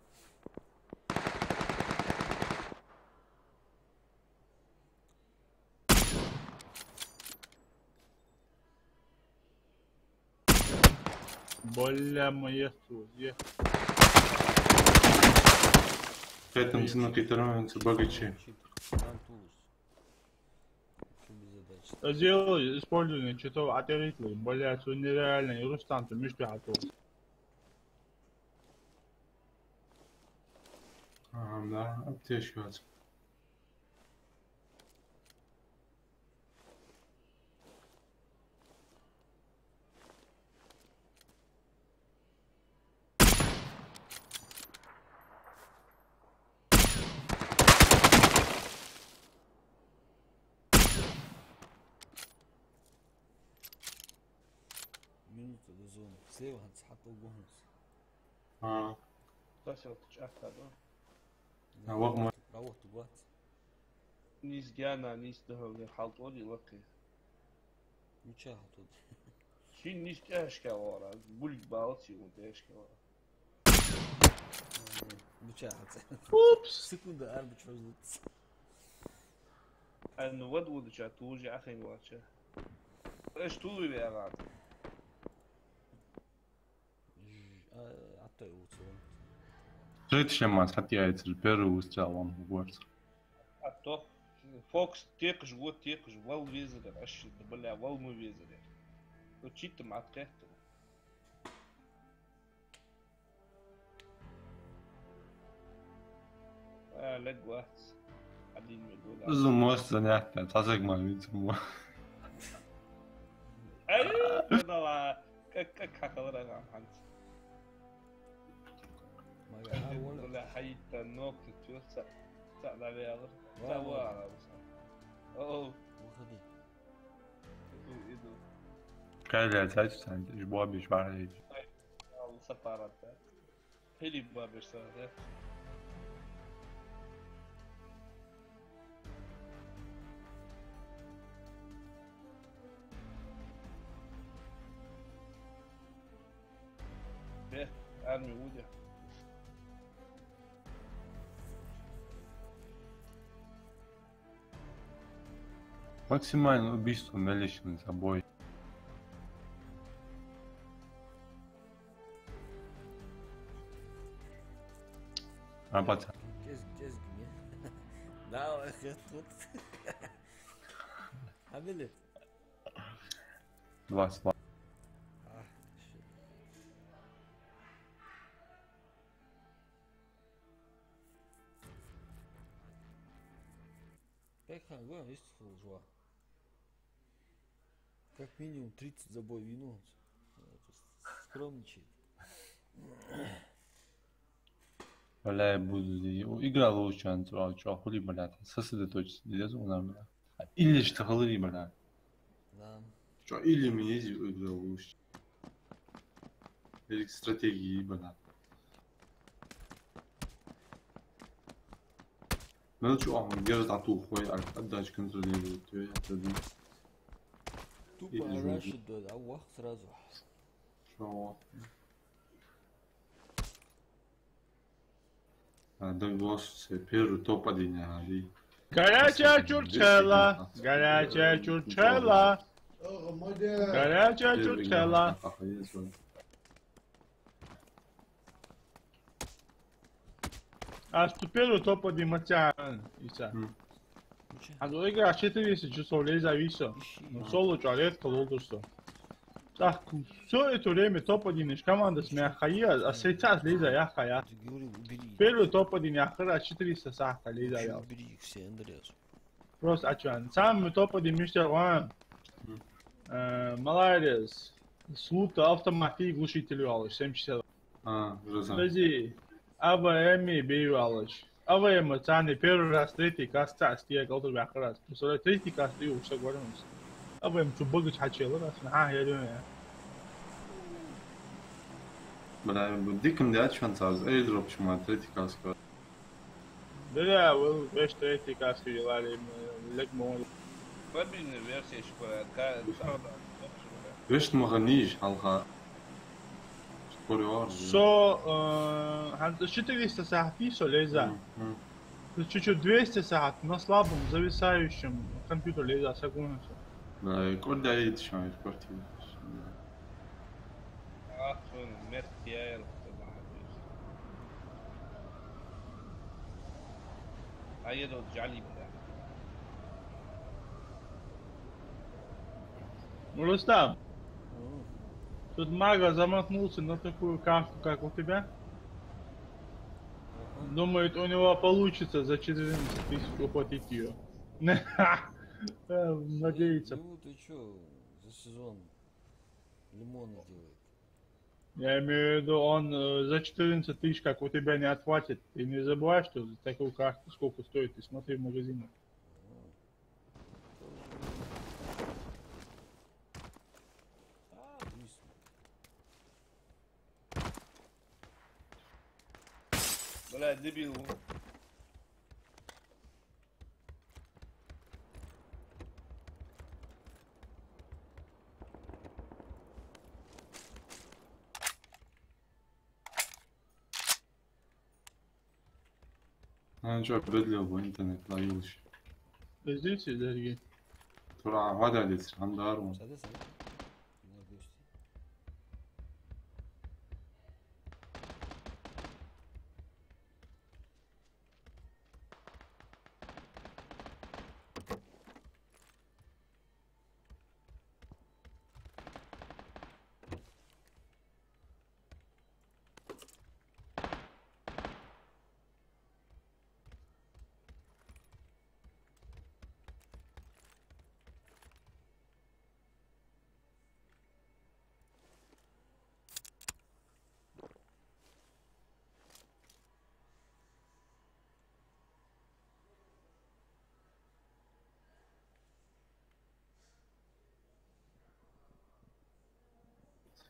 Бля, моя студия. Поэтому цена китарован ца богаче. Сделай использование читов атеритли. Бля, цу нереально. И Рустам, цу мишта хьату. Ага, да, аптечка. Минута до зоны. Слева хӀанз хьатӀа гонус. А. Тасел чӀаьхка, да? А, вах ма. А вот, вот. Нийса гена, нийса духьал хьалтӀоди лакхе. Мича хьалтӀоди? Шин нийса тӀехьашка вара, буль балац йола тӀехьашка вара. Мича хьалца. Упс! Секунда арбач хьожлуц. Ай, ну вот, вот, ча, тулжи ахин вача. Эш тулуй вегӀад. Ж-, а, аттай улцу. Жить шемас, хат яйцер, первый выстрел он в горц. А то Фокс текаш, вот текаш, вал везер, аш, бля, вал му везер. То читам аткехтер. А, лег вац. Один минут. Зумос занятно, тасак ма винцумо. Ай, давай. Как, как хакалра гам ханц. Мага, а, вон. Бля, хайта ног, ты чё, ца, ца, наверное. Ца, вон. Ва, ва, ва. О. Выходи. Иду, иду. Кайля, цач, цач, иш бобиш, вариш. Ай, ал сапарата. Хили бабеш са, да? Бе, арми уйде. Максимальное убийство мел ишин забой. А, пацан. Честно, честно, не? Да, вот это вот. А, блин. Два слова. А, shit. Пехай, го, есть фул жуа. Как минимум тридцать забой вину. Скромничает. Валяй, буду. Игра лучше, а не то, чё, хули, блядь. Сосредоточиться, здесь у нас, блядь. Или что, хули, блядь. Да. Чё, или мне здесь игра лучше. Или стратегии, блядь. Ну чё, а, держит ату хуй, а, отдачу контролирует, э, это, да. Тупо. Или же араши, да, а вах сразу. Чё? А, да, босс, первый топ один, а, и горячая чурчхела, горячая чурчхела, горячая чурчхела. А что первый топ один матча, Иса? М. А до игры четыреста часов леза висо. Ну, соло чё, редко лолдусто. Так, всё это время топ один команда смех хая, а сейчас леза я хая. Первый топ один я хара четыреста сахта леза я. Просто а чё, самый топ один мистер ван. Э, Малайрес, Слута, автомат и глушитель валыш, семьдесят. А, уже знаю. Подожди. А В М бей валыш. А В М царни первый раз, третий каст, царни стия голдур бяхар раз. Представляю, третий каст и уж согласен. А В М цу багаж хьачела раз. Ага, я думаю. Бля, диком дячван царз, airdrop чума третий каст. Бля, вал вешта третий каст вилали, лег мон. Мобильная версия шпа, ка-, царда. Вешта маха ниж, халха. Шпорёр. Со, э, ханта четыреста сахти со леза. Мгм. Чуть-чуть двести сахт на слабом зависающем компьютер леза, сагуна со. Да, и куда идти, что ли, в квартиру? Ахун мет яйр, ма хьадис. Айдо джали бара. Рустам, тут мага замахнулся на такую карту, как у тебя. Думает, у него получится за четырнадцать тысяч оплатить ее. Надеется. Ну, ты чё, за сезон лимоны делает? Я имею в виду, он, э, за четырнадцать тысяч, как у тебя, не отхватит. Ты не забывай, что за такую карту сколько стоит, ты смотри в магазинах. Бля, дебил. А чё, бедлил бу интернет ловилыш? Здесь и дороги. Тура вода здесь, андару. Садись, садись.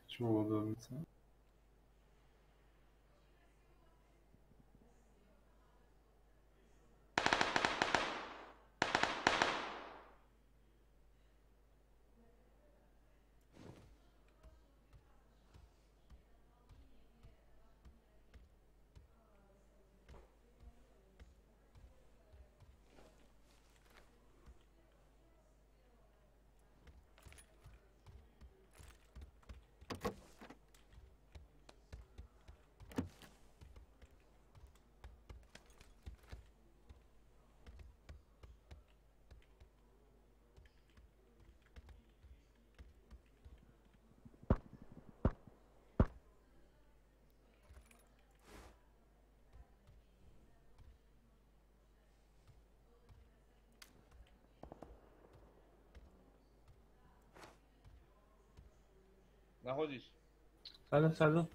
Чего удобиться? Находишь? Саду, саду.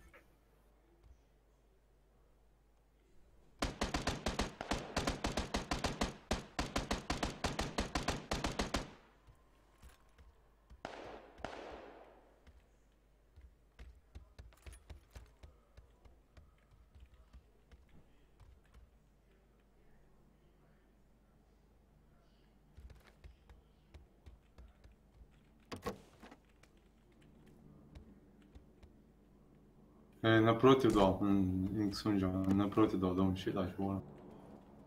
Э, напротив дол. М, инксунжа, напротив дол, дом щитаешь, вон.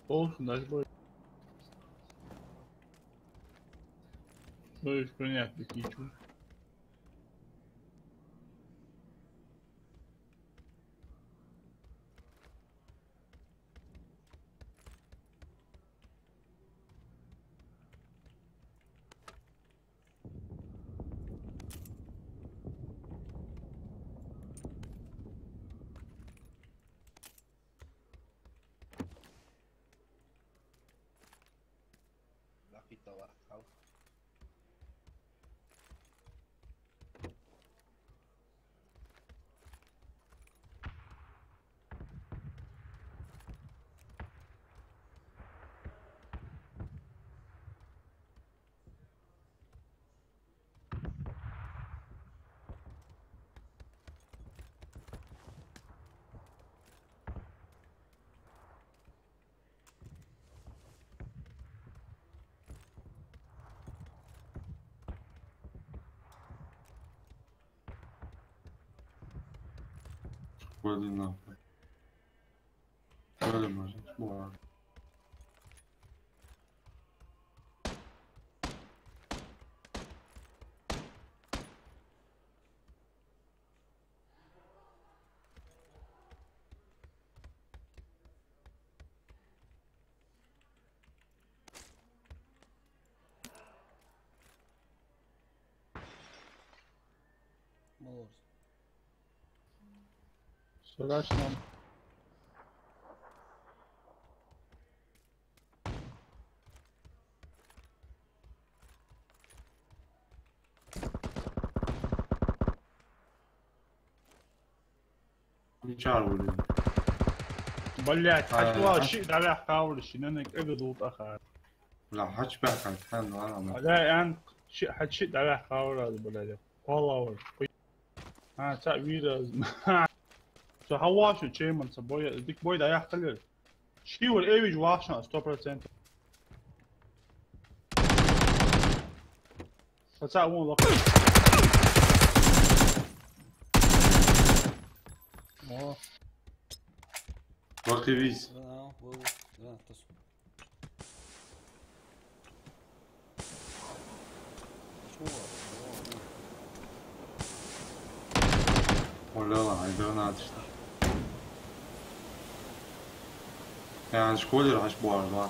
Полностью наш бой. Ну и принять такие чушь. Нахуй товар, хау. Пойди нахуй. Пойди, может, ладно. Страшно. Мичара вале? Блядь, а, хьачула а, шиъ дӀаваьккхавар ши, нанак кӀага дултӀаха. Бля, хьачубаьккхар, хӀана, ладно. Бля, ан шиъ, хьачу шиъ дӀаваьккхавар аз, блядь. Кхоалагӏвар. А, цхьа вийра аз. Со хьавоагӀаш чейман, са бой, дика бой дӀаяьккхалера. Ший вар эвиж вахшан, сто процентов. Со цхьа вон лакха. О. Лакхе виз. Да, вон, да, тас. Оля, ай, гранаты что? Я школе хьачубоагӀаш, да?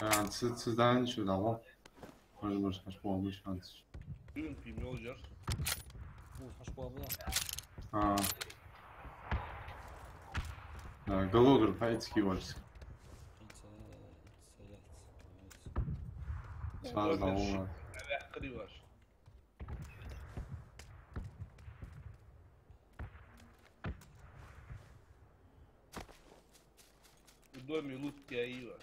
А, ц-, ц-, здание сюда, вот. Может, может, хьачубоагӀа шанс. Юн пи мёлжер. О, хьачубоагӀа. А. Да, голограф, хайцки варс. Сразу на ума. В доме лут я и ваш.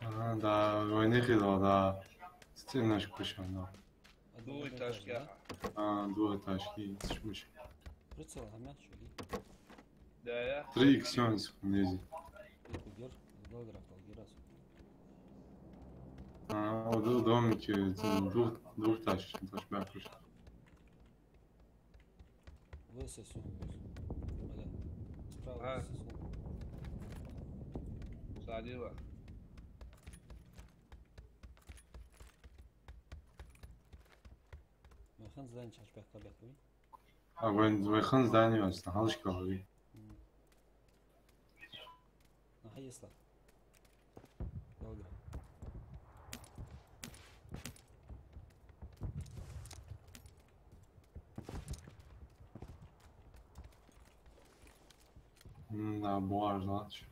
А, да, войны хидо, да. Стеночка кушал, да. Двухэтажки, а? А, двухэтажки, слушай. Прицел, а мягче ли? Да, я. Три икс семьдесят внизу. И кугер, голограф, голограф. А, вот в домике, это двух-, двухэтажки, этаж мягче. Высосу. Ага. Справа высосу. Слева. Вайхан здание чаш бяхка бяхка. А вай, вайхан здание вайс, на халышка вай. М. Ага, если. Добре. М, да, боже, ладно, чё.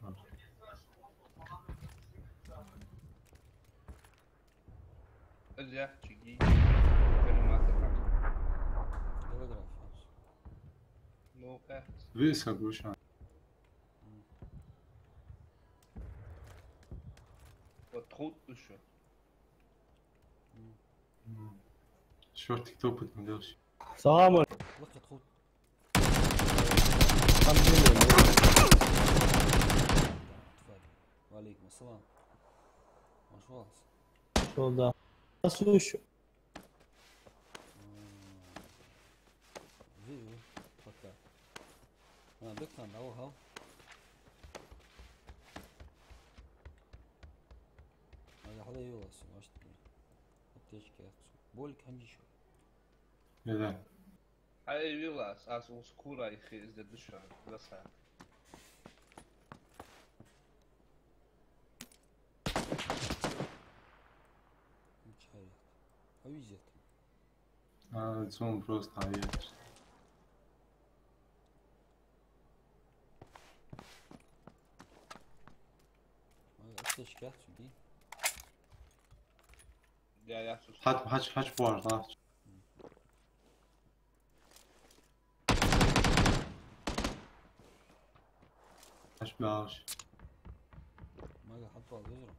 Илья, чиги. Понимаете, как? Голограф. Ну, э. Весь обучен. Вот тут ещё. М. Чёрт, кто подмалился? Салам алейкум. Лакха тхо. Алхамдулиллах. Ва алейкум ассалам. Марш валас. Что, да. Слушай. М. Вижу. Пока. А, Бекхан, давай, хау. А, я хала юлас, может, аптечки. Болик хьамжи шо. Яда. Ай, вилас, аз ус курай хи из де душа, ласа. Ничего. Повезет. А, цун просто аят. Ой, аптечки отсюда. Я, я, слушай. Хьач-, хьач-, хьачубоагӀаш, да. ХьачубоагӀаш. Мага хьатӀабоагӀа везар.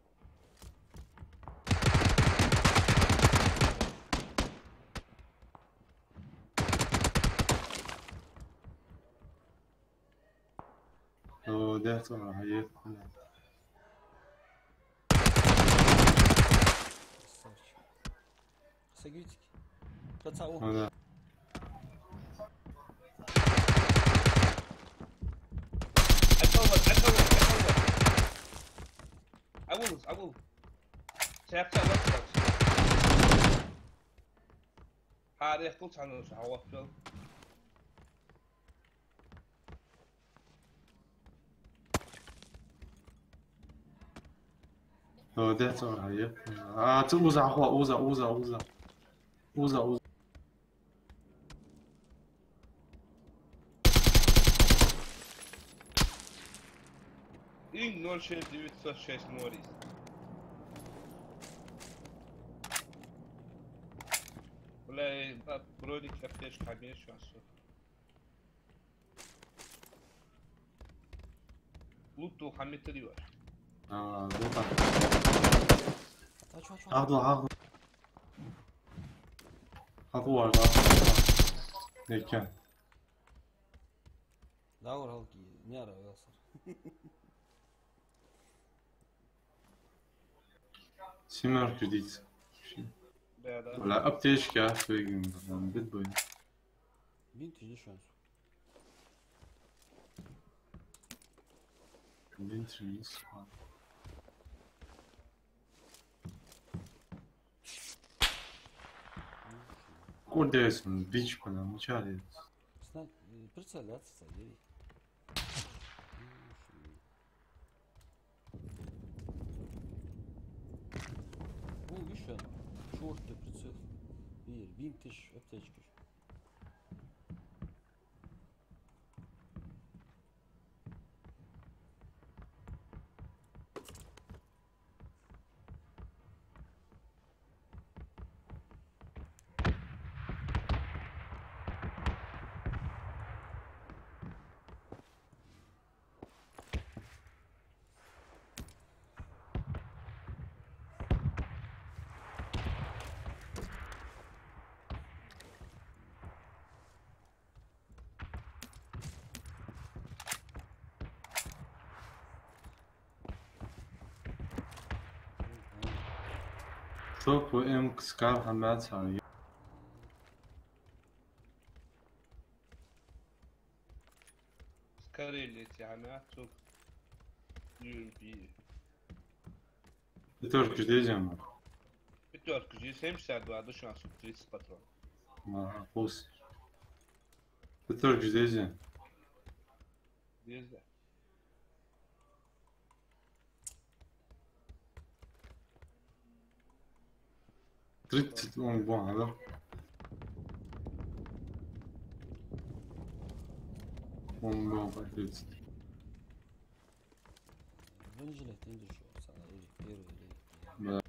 О, да, цӀа, хьаетта. Красавчик. Сагвитик. Пацан, о. Ну да. Ӏовал, Ӏовал, Ӏовал. Ӏовал, Ӏовал. Цхьаькха ца вахталц. Хьарехкал цхьанне ша хьавахтал. О, да, цӀа, хьаетта. А, цӀа уза, хьо, уза, уза, уза. Уза, уза. Инг ноль шесть девятьсот шесть Норрис. Бля, ба-, броник, аптечка, хьамеш, всё. Лут дул хьамитар ю. А, лута. А чё, чё? Ахду, ахду. Ахду, ахду. Неке. Давар халки, не ара велсар. Семёрка ждите. Да, да. Бля, аптечка, а, свегин, бит бой. Бинт жди шанс. Бинт жди шанс. Куда я сон? Бичка, да, мучали. Сна-, э, прицеляться, садись. О, видишь, чёртый прицел. Вир, бинташ, аптечкаш. Сокъу эмкс кар хӀама ца хьа. Скорее лети, хӀама цуг. Ю М П. Пятёрка деза ма? Пятёрка же, семьдесят два, да шанс, тридцать патрон. Ага, пусть. Пятёрка деза? Деза. Тридцать он бон, да? Он бон по тридцать. Вынужден ты идёшь, Оксана, или первый, или... Да.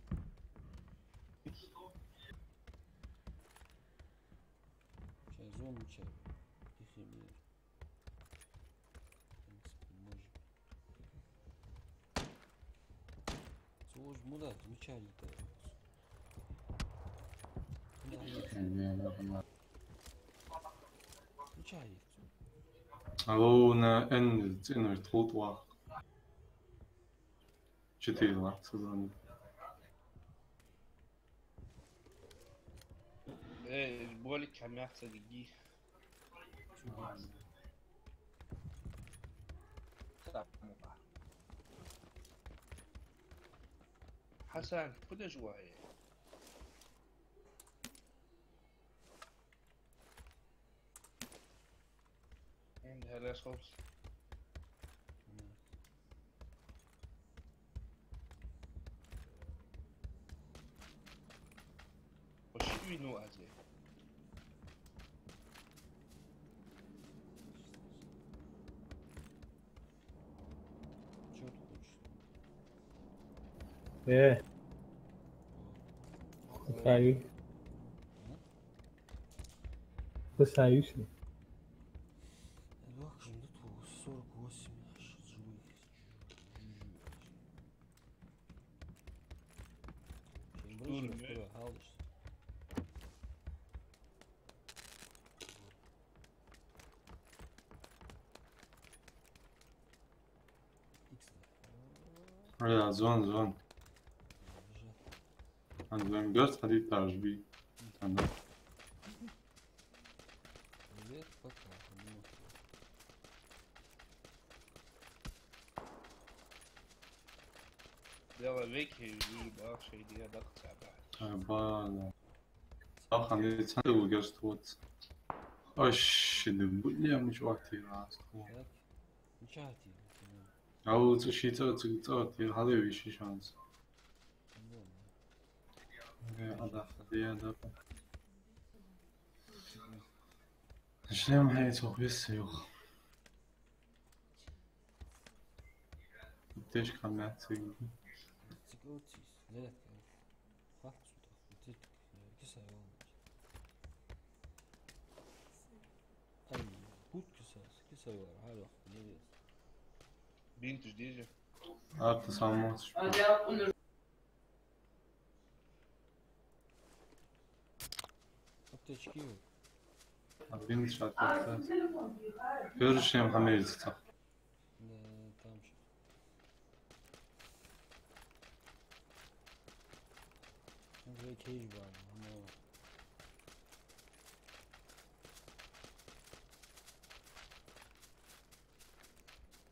Сейчас зону чай. Их имею. В принципе, может. Служба, да, замечательно. Замечательно. Алло, на Н, цӀена тхултӀа вах. Четыре вах, сезон. Э, болик хьамехца гиги. Хьасан, куда ж вай? Эн дӀахьалаш ховш. Ош уйну азе. Чё ты хочешь? Э. Кайф. Потрясающе. Сорок восемь живых. Штурм, э? Э, зона, зона. Ан зона герц хьадийташ бий. Ан. Привет, пока. Дела веки, ви бахши, диа дакъ цаба. Э, бала. Сахан децан угаш тхоц. Аш шиде, бу-, ле, муч вахти раз тхо. Так, муч вахти. Ау, цу ши цӀа, цу цӀа, ти хьале виши шанс. Ну. Э, ада, де, ада. Шлем хьай цох вис юх. Аптечка хьамаьцциг. Цикъ оцис, зарядка. Хьа, сюда. Цикъ, э, киса йолна. Ай, хут киса, киса йола, хьа, йох, не вес. Бинташ деза? Арта самоц. Аптечки. А бинт шатта. Першем хьамейцца. Да, там же. Уже кейдж бар, но.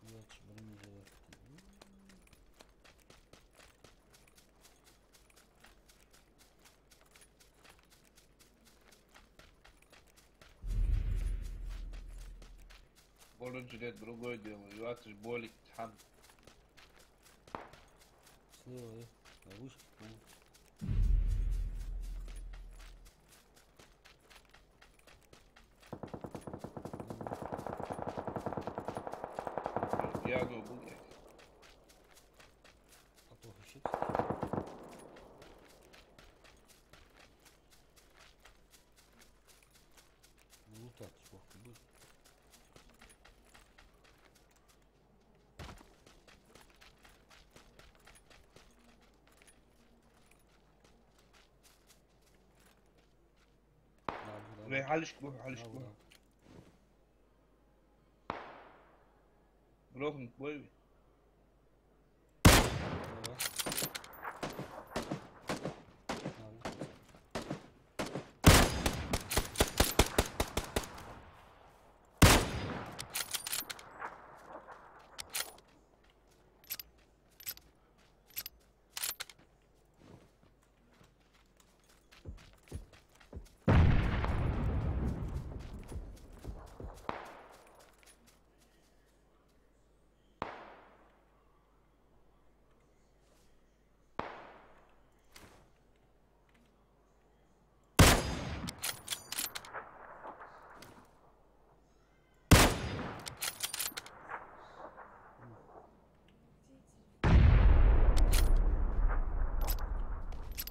Значит, бронежилет. Бронежилет — другое дело. Йоацаш болик цхьан. Слева, э, на вышке, по-моему. Я думаю, блядь. А то вообще. Лутать чего будет. Бля, хьалишка бу, хьалишка бу. Брохнуть бой.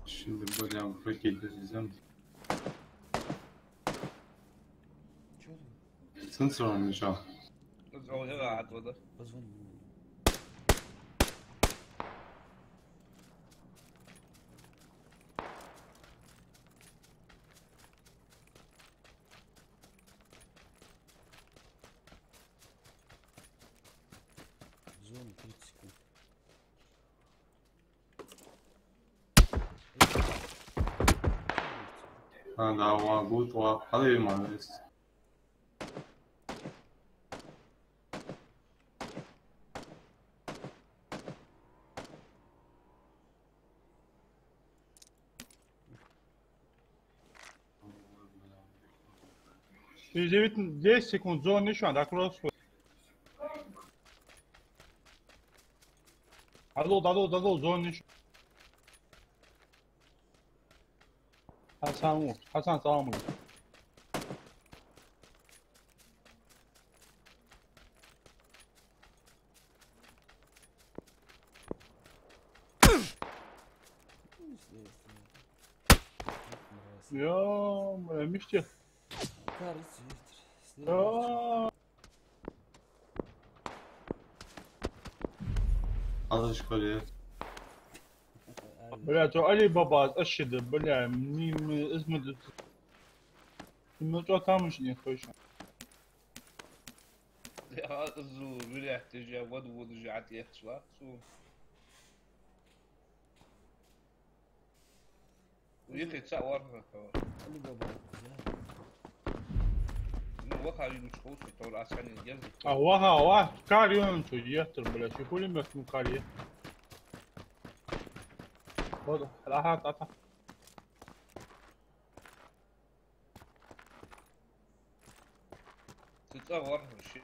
Шин де бадам пакет безем. Чё ты? Сенсором мешал. Позвони. Зона тридцать секунд. А, да, ва, гуд, ва, хьале ма вес. Через девять, десять секунд зона ещё, да, просто. Алло, алло, алло, зона ещё. Хасан, Хасан, салам алейкум. Ё-моё, миште. Ё. Алло, школе. Бля, то Али Баба, аш шиде, бля, ми, ми, из ми тут. Ми то тамошний, точно. Я зу, бля, ты же воду, воду же отъехала, су. Ихи ца варха хьо. Али баба. Ну, ваха юнуч хулсу, тор асани герза. А ваха, ва, кар юнуч еттар, бля, ши пулемёт ну кар е. Вот, раха тата. Цу цӀа вар ши.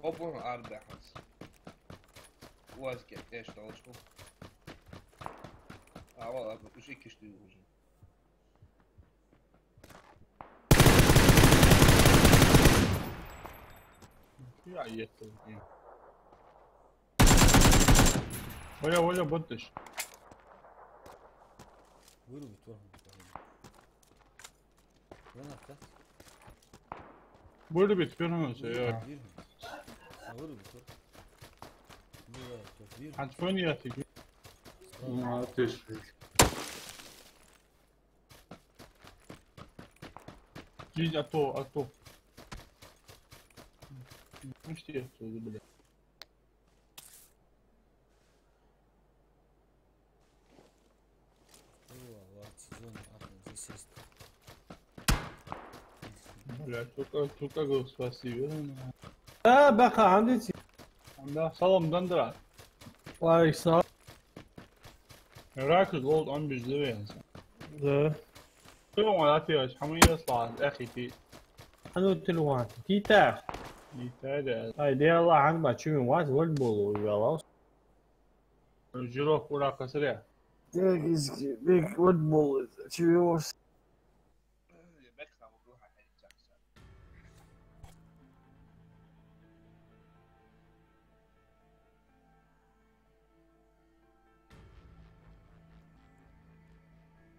Обон арбеханс. Уаз кӀе тӀеш долчу. Ава, ава, уж икиш ду уже. Я еттар. Валя, валя, батташ. Вырубить вон. Вон так. Вырубить, вернулся, я. Вырубить, вырубить, вырубить. Ну да, тут вырубить. Антония, ты. А, ты ж. Жизнь, а то, а то. Пусти, а то, бля. Бля, только, только спасибо. А, баха, андици. Да, салам, Дандра. Валейкум салам. Ракет лол, он без левенца. Да. Кто он отвечает? Хамы я слава, эх, и ты. А ну, ты луан. Кита. Кита, да. Ай, да, Аллах, ан ба, чуми вас, валь болу, я лаус. Жиров ура касаря. Тегизки, бек вот болу, чуми вас.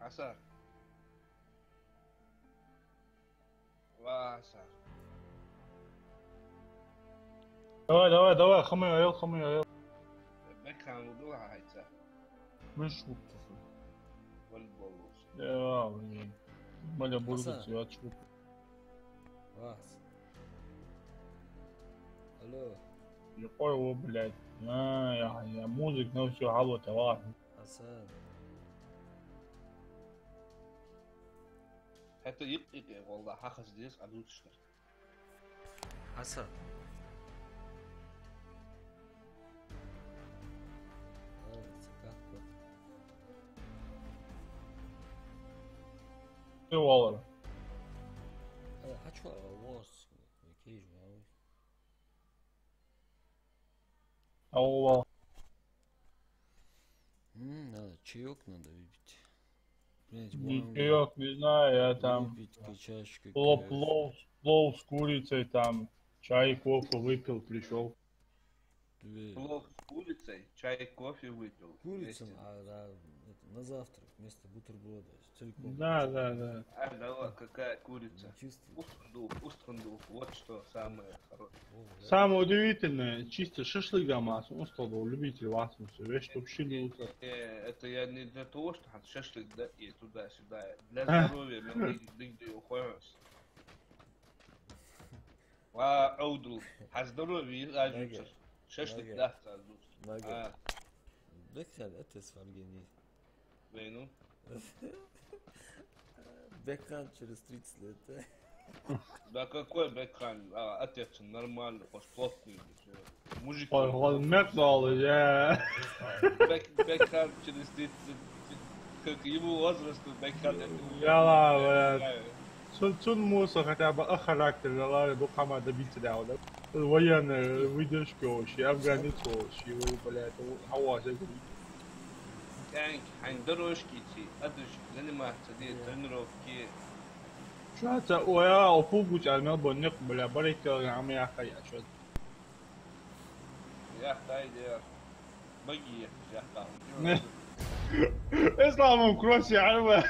Хьасан. Ва, Хьасан. Давай, давай, давай, хамай, аял, хамай, аял. Бекхан вугул хьайца. Миш вуктусу. Валь болус. Я, блин. Маля бургус, Хьасан. Я чук. Вас. Алло. Якой его, блядь. А, я, я музык на всё, алло, товар. Хьасан. Это ик, ик, ик, валла, хахас здесь, а лучше. Хьасан. Ой, цикатко. Ты валар. Э, хачу, а, вос, кейж, а, вос. Алло. М, надо чаёк надо выпить. Блядь, не вон чаёк, не знаю, я там выпить чашечку плов, плов, плов с курицей, там чай, кофе выпил, пришёл. Плов с курицей, чай, кофе выпил. Курица, а, да, это, на завтрак вместо бутерброда. Целиком. Да, да, да. А, да, вот какая курица. Чистый. Устхандух, устхандух. Вот что самое хорошее. О, да. Самое удивительное, чисто шашлык, да, масло, устхандух, любитель масло, всё, вещь вообще не устал. Э, это я не для того, что шашлык, да, и туда-сюда. Для здоровья, мы дыг-дыг уходим. Ва, Ӏовдал, хьа здоровье, а, жуьча. Шашлык дац, а, жуьча. Мага. А. Бекхан, это с Фаргени. Вейну? Бекхан через тридцать лет. Да какой Бекхан? А, отец нормальный, хоть плотный. Мужик. Ой, он мертвый, я. Бек-, Бекхан через тридцать, как его возраст, Бекхан это уже. Я ладно, не знаю. Цун, цун муса хотя бы, а, характер, да ладно, ну, хама добиться, да, да. Военная выдержка вообще, афганец вообще, вы, блядь, это хавас, это. Танк, хьайн дорожки ци, а ты ж заниматься, где тренировки. Шаца, ой, а, опугуч, а, мел бо, не, бля, барик, а, ам я хая, шо. Яхтай де. Баги, яхтай. Ислам, он кросс, я, арба.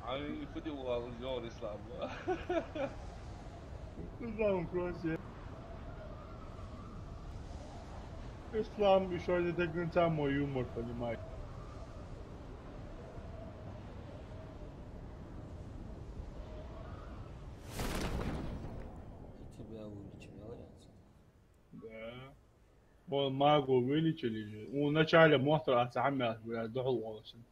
Ай, фуди вал, зор Ислам. Ислам, он кросс, я. Ислам ещё не до конца мой юмор понимает. И тебя вылечили, молодец. Да. Вон маго увеличили же. У начале мотор аца хьаммас, бля, духьал волосин.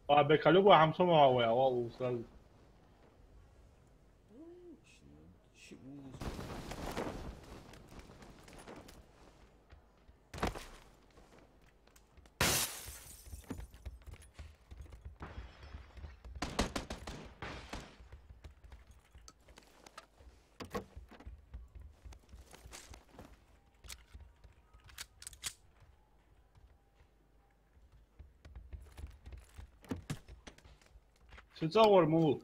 А бека любой хьам сама вая, ва у сразу. Сен цӀа вар мулу?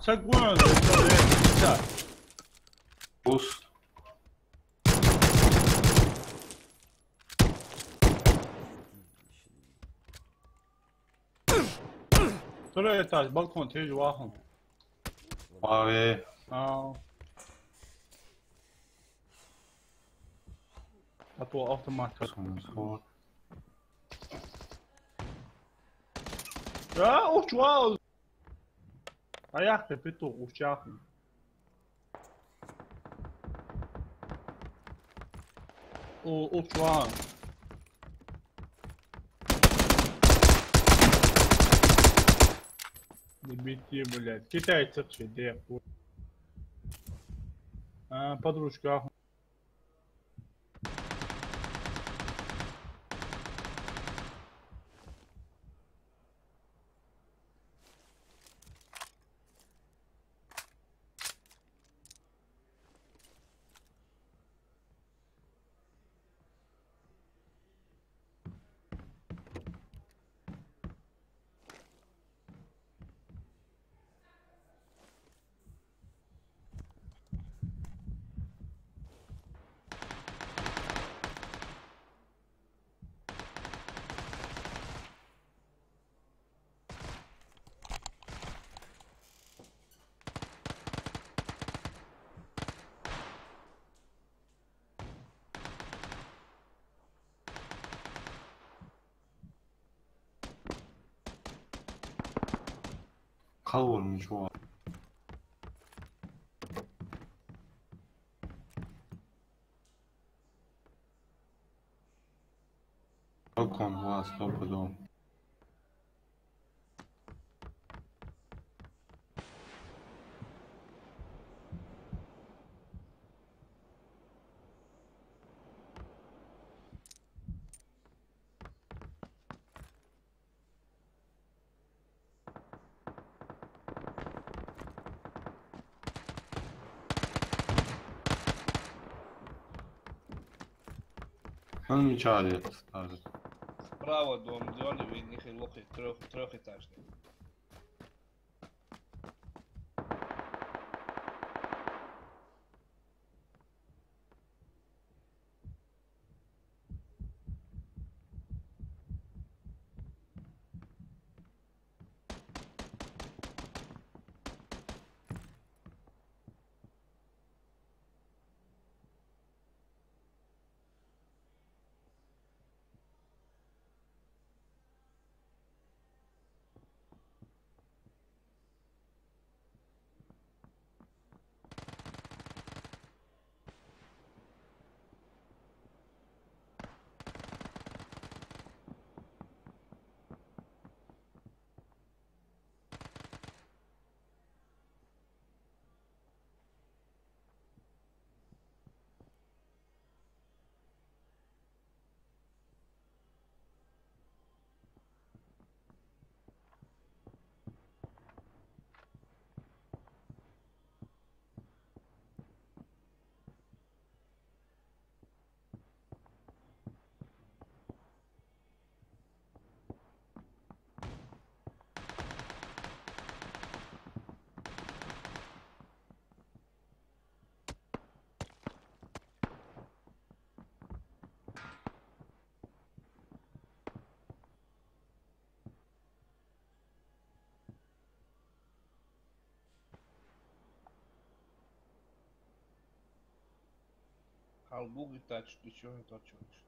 Саг вон, ца. Пус. Второй этаж, балкон, тежи вахун. Варе. А. А то автомат как. Сумсо. А, ух, чувал. А я хе петух, ух, чахун. О, о, чувак. Добитие, блядь. Китайцы вообще, где? А, подружка. Кхалвар мича ва? Балкон ва, стопудово. Хьона мичара я, скажи. Справа дом, зелёный, видно, их лохи трёх-, трёхэтажный. Хьал бугиттача, ничего не точуешь.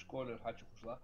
Школе хьачукхаш ла.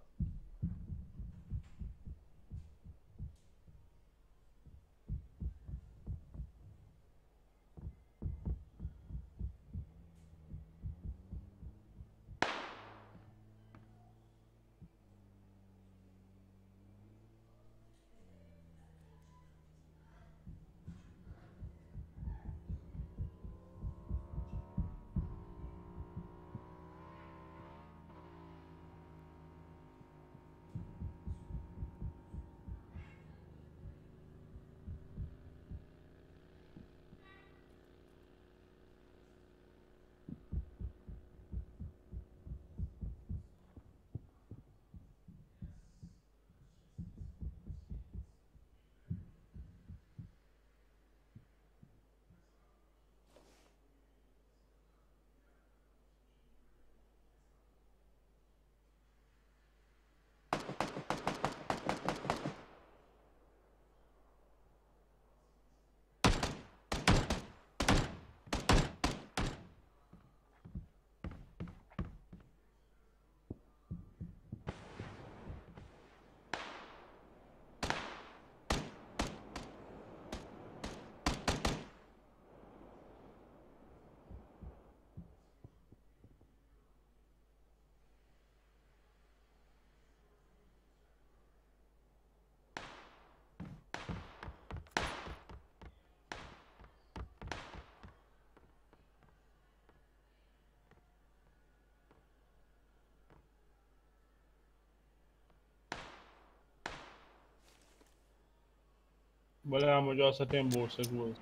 Бля, ма жо сатем бо саг вай.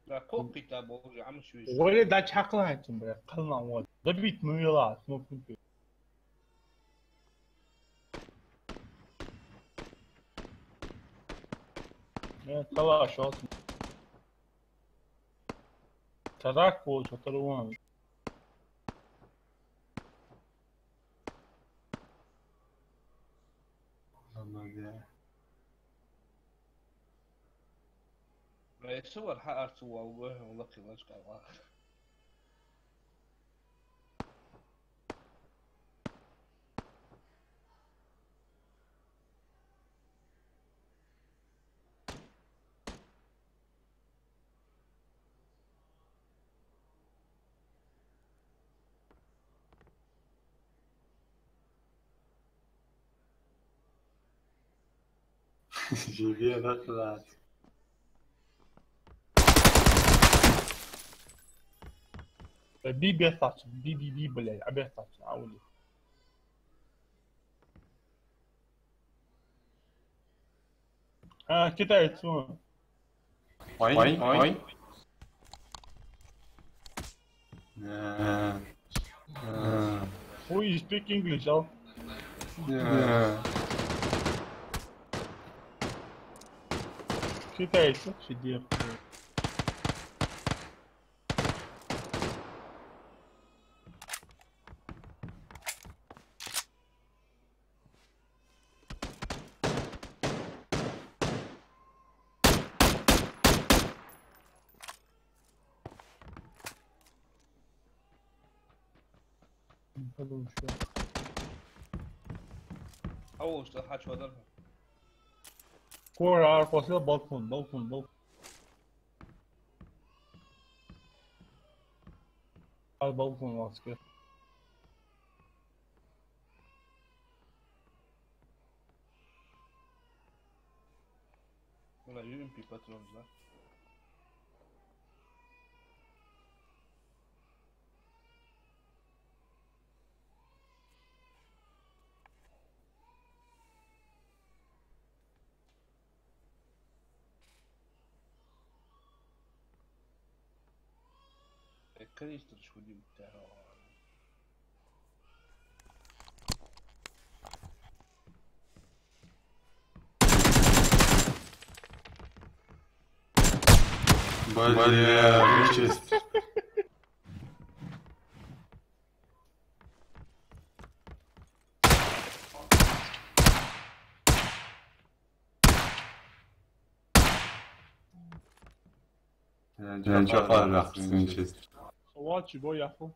Да, кхоккхийта болча Ӏамаш вижа. Вале да чакхла хӀанчун, бля, кхална вот. Добить ма вела, смокнуть. Э, калаш вот. Тарак получил, второй вон. Ага. Ай, сувар хьаарцу валгой, лакхи лачкъа ва. Живе ваклад. Э, би бесача, би, би, би, блядь, а бесача, а ули. А, китаец, вон. Ой, ой, ой. Э, э. Who is speak English, а? Э. Китаец, сидит. Подумай, что. А вот что, хачу адар. Кора аркосла балкон, балкон, балкон. Ар балкон васкет. Вона ю эм пи патрон, да? Э, канистраш худим тяхал. Бля, нечесть. Жан чакхар вахсин чест. Салат чу бо яху.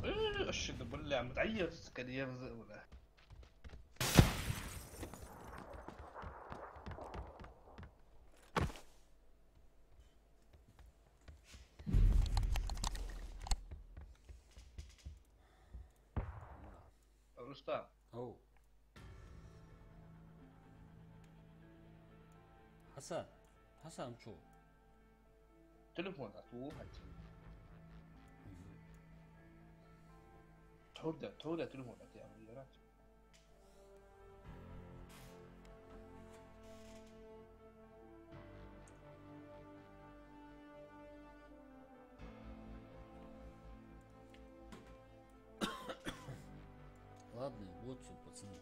Э, ошида, бля, мтайяц, скорее взывала. Рустам. Оу. Хьасан, Хьасан, чу? Телефон отву, хьати. Мгм. Тхьовра, тхьовра телефон отву, я рад. Ладно, вот всё, пацаны.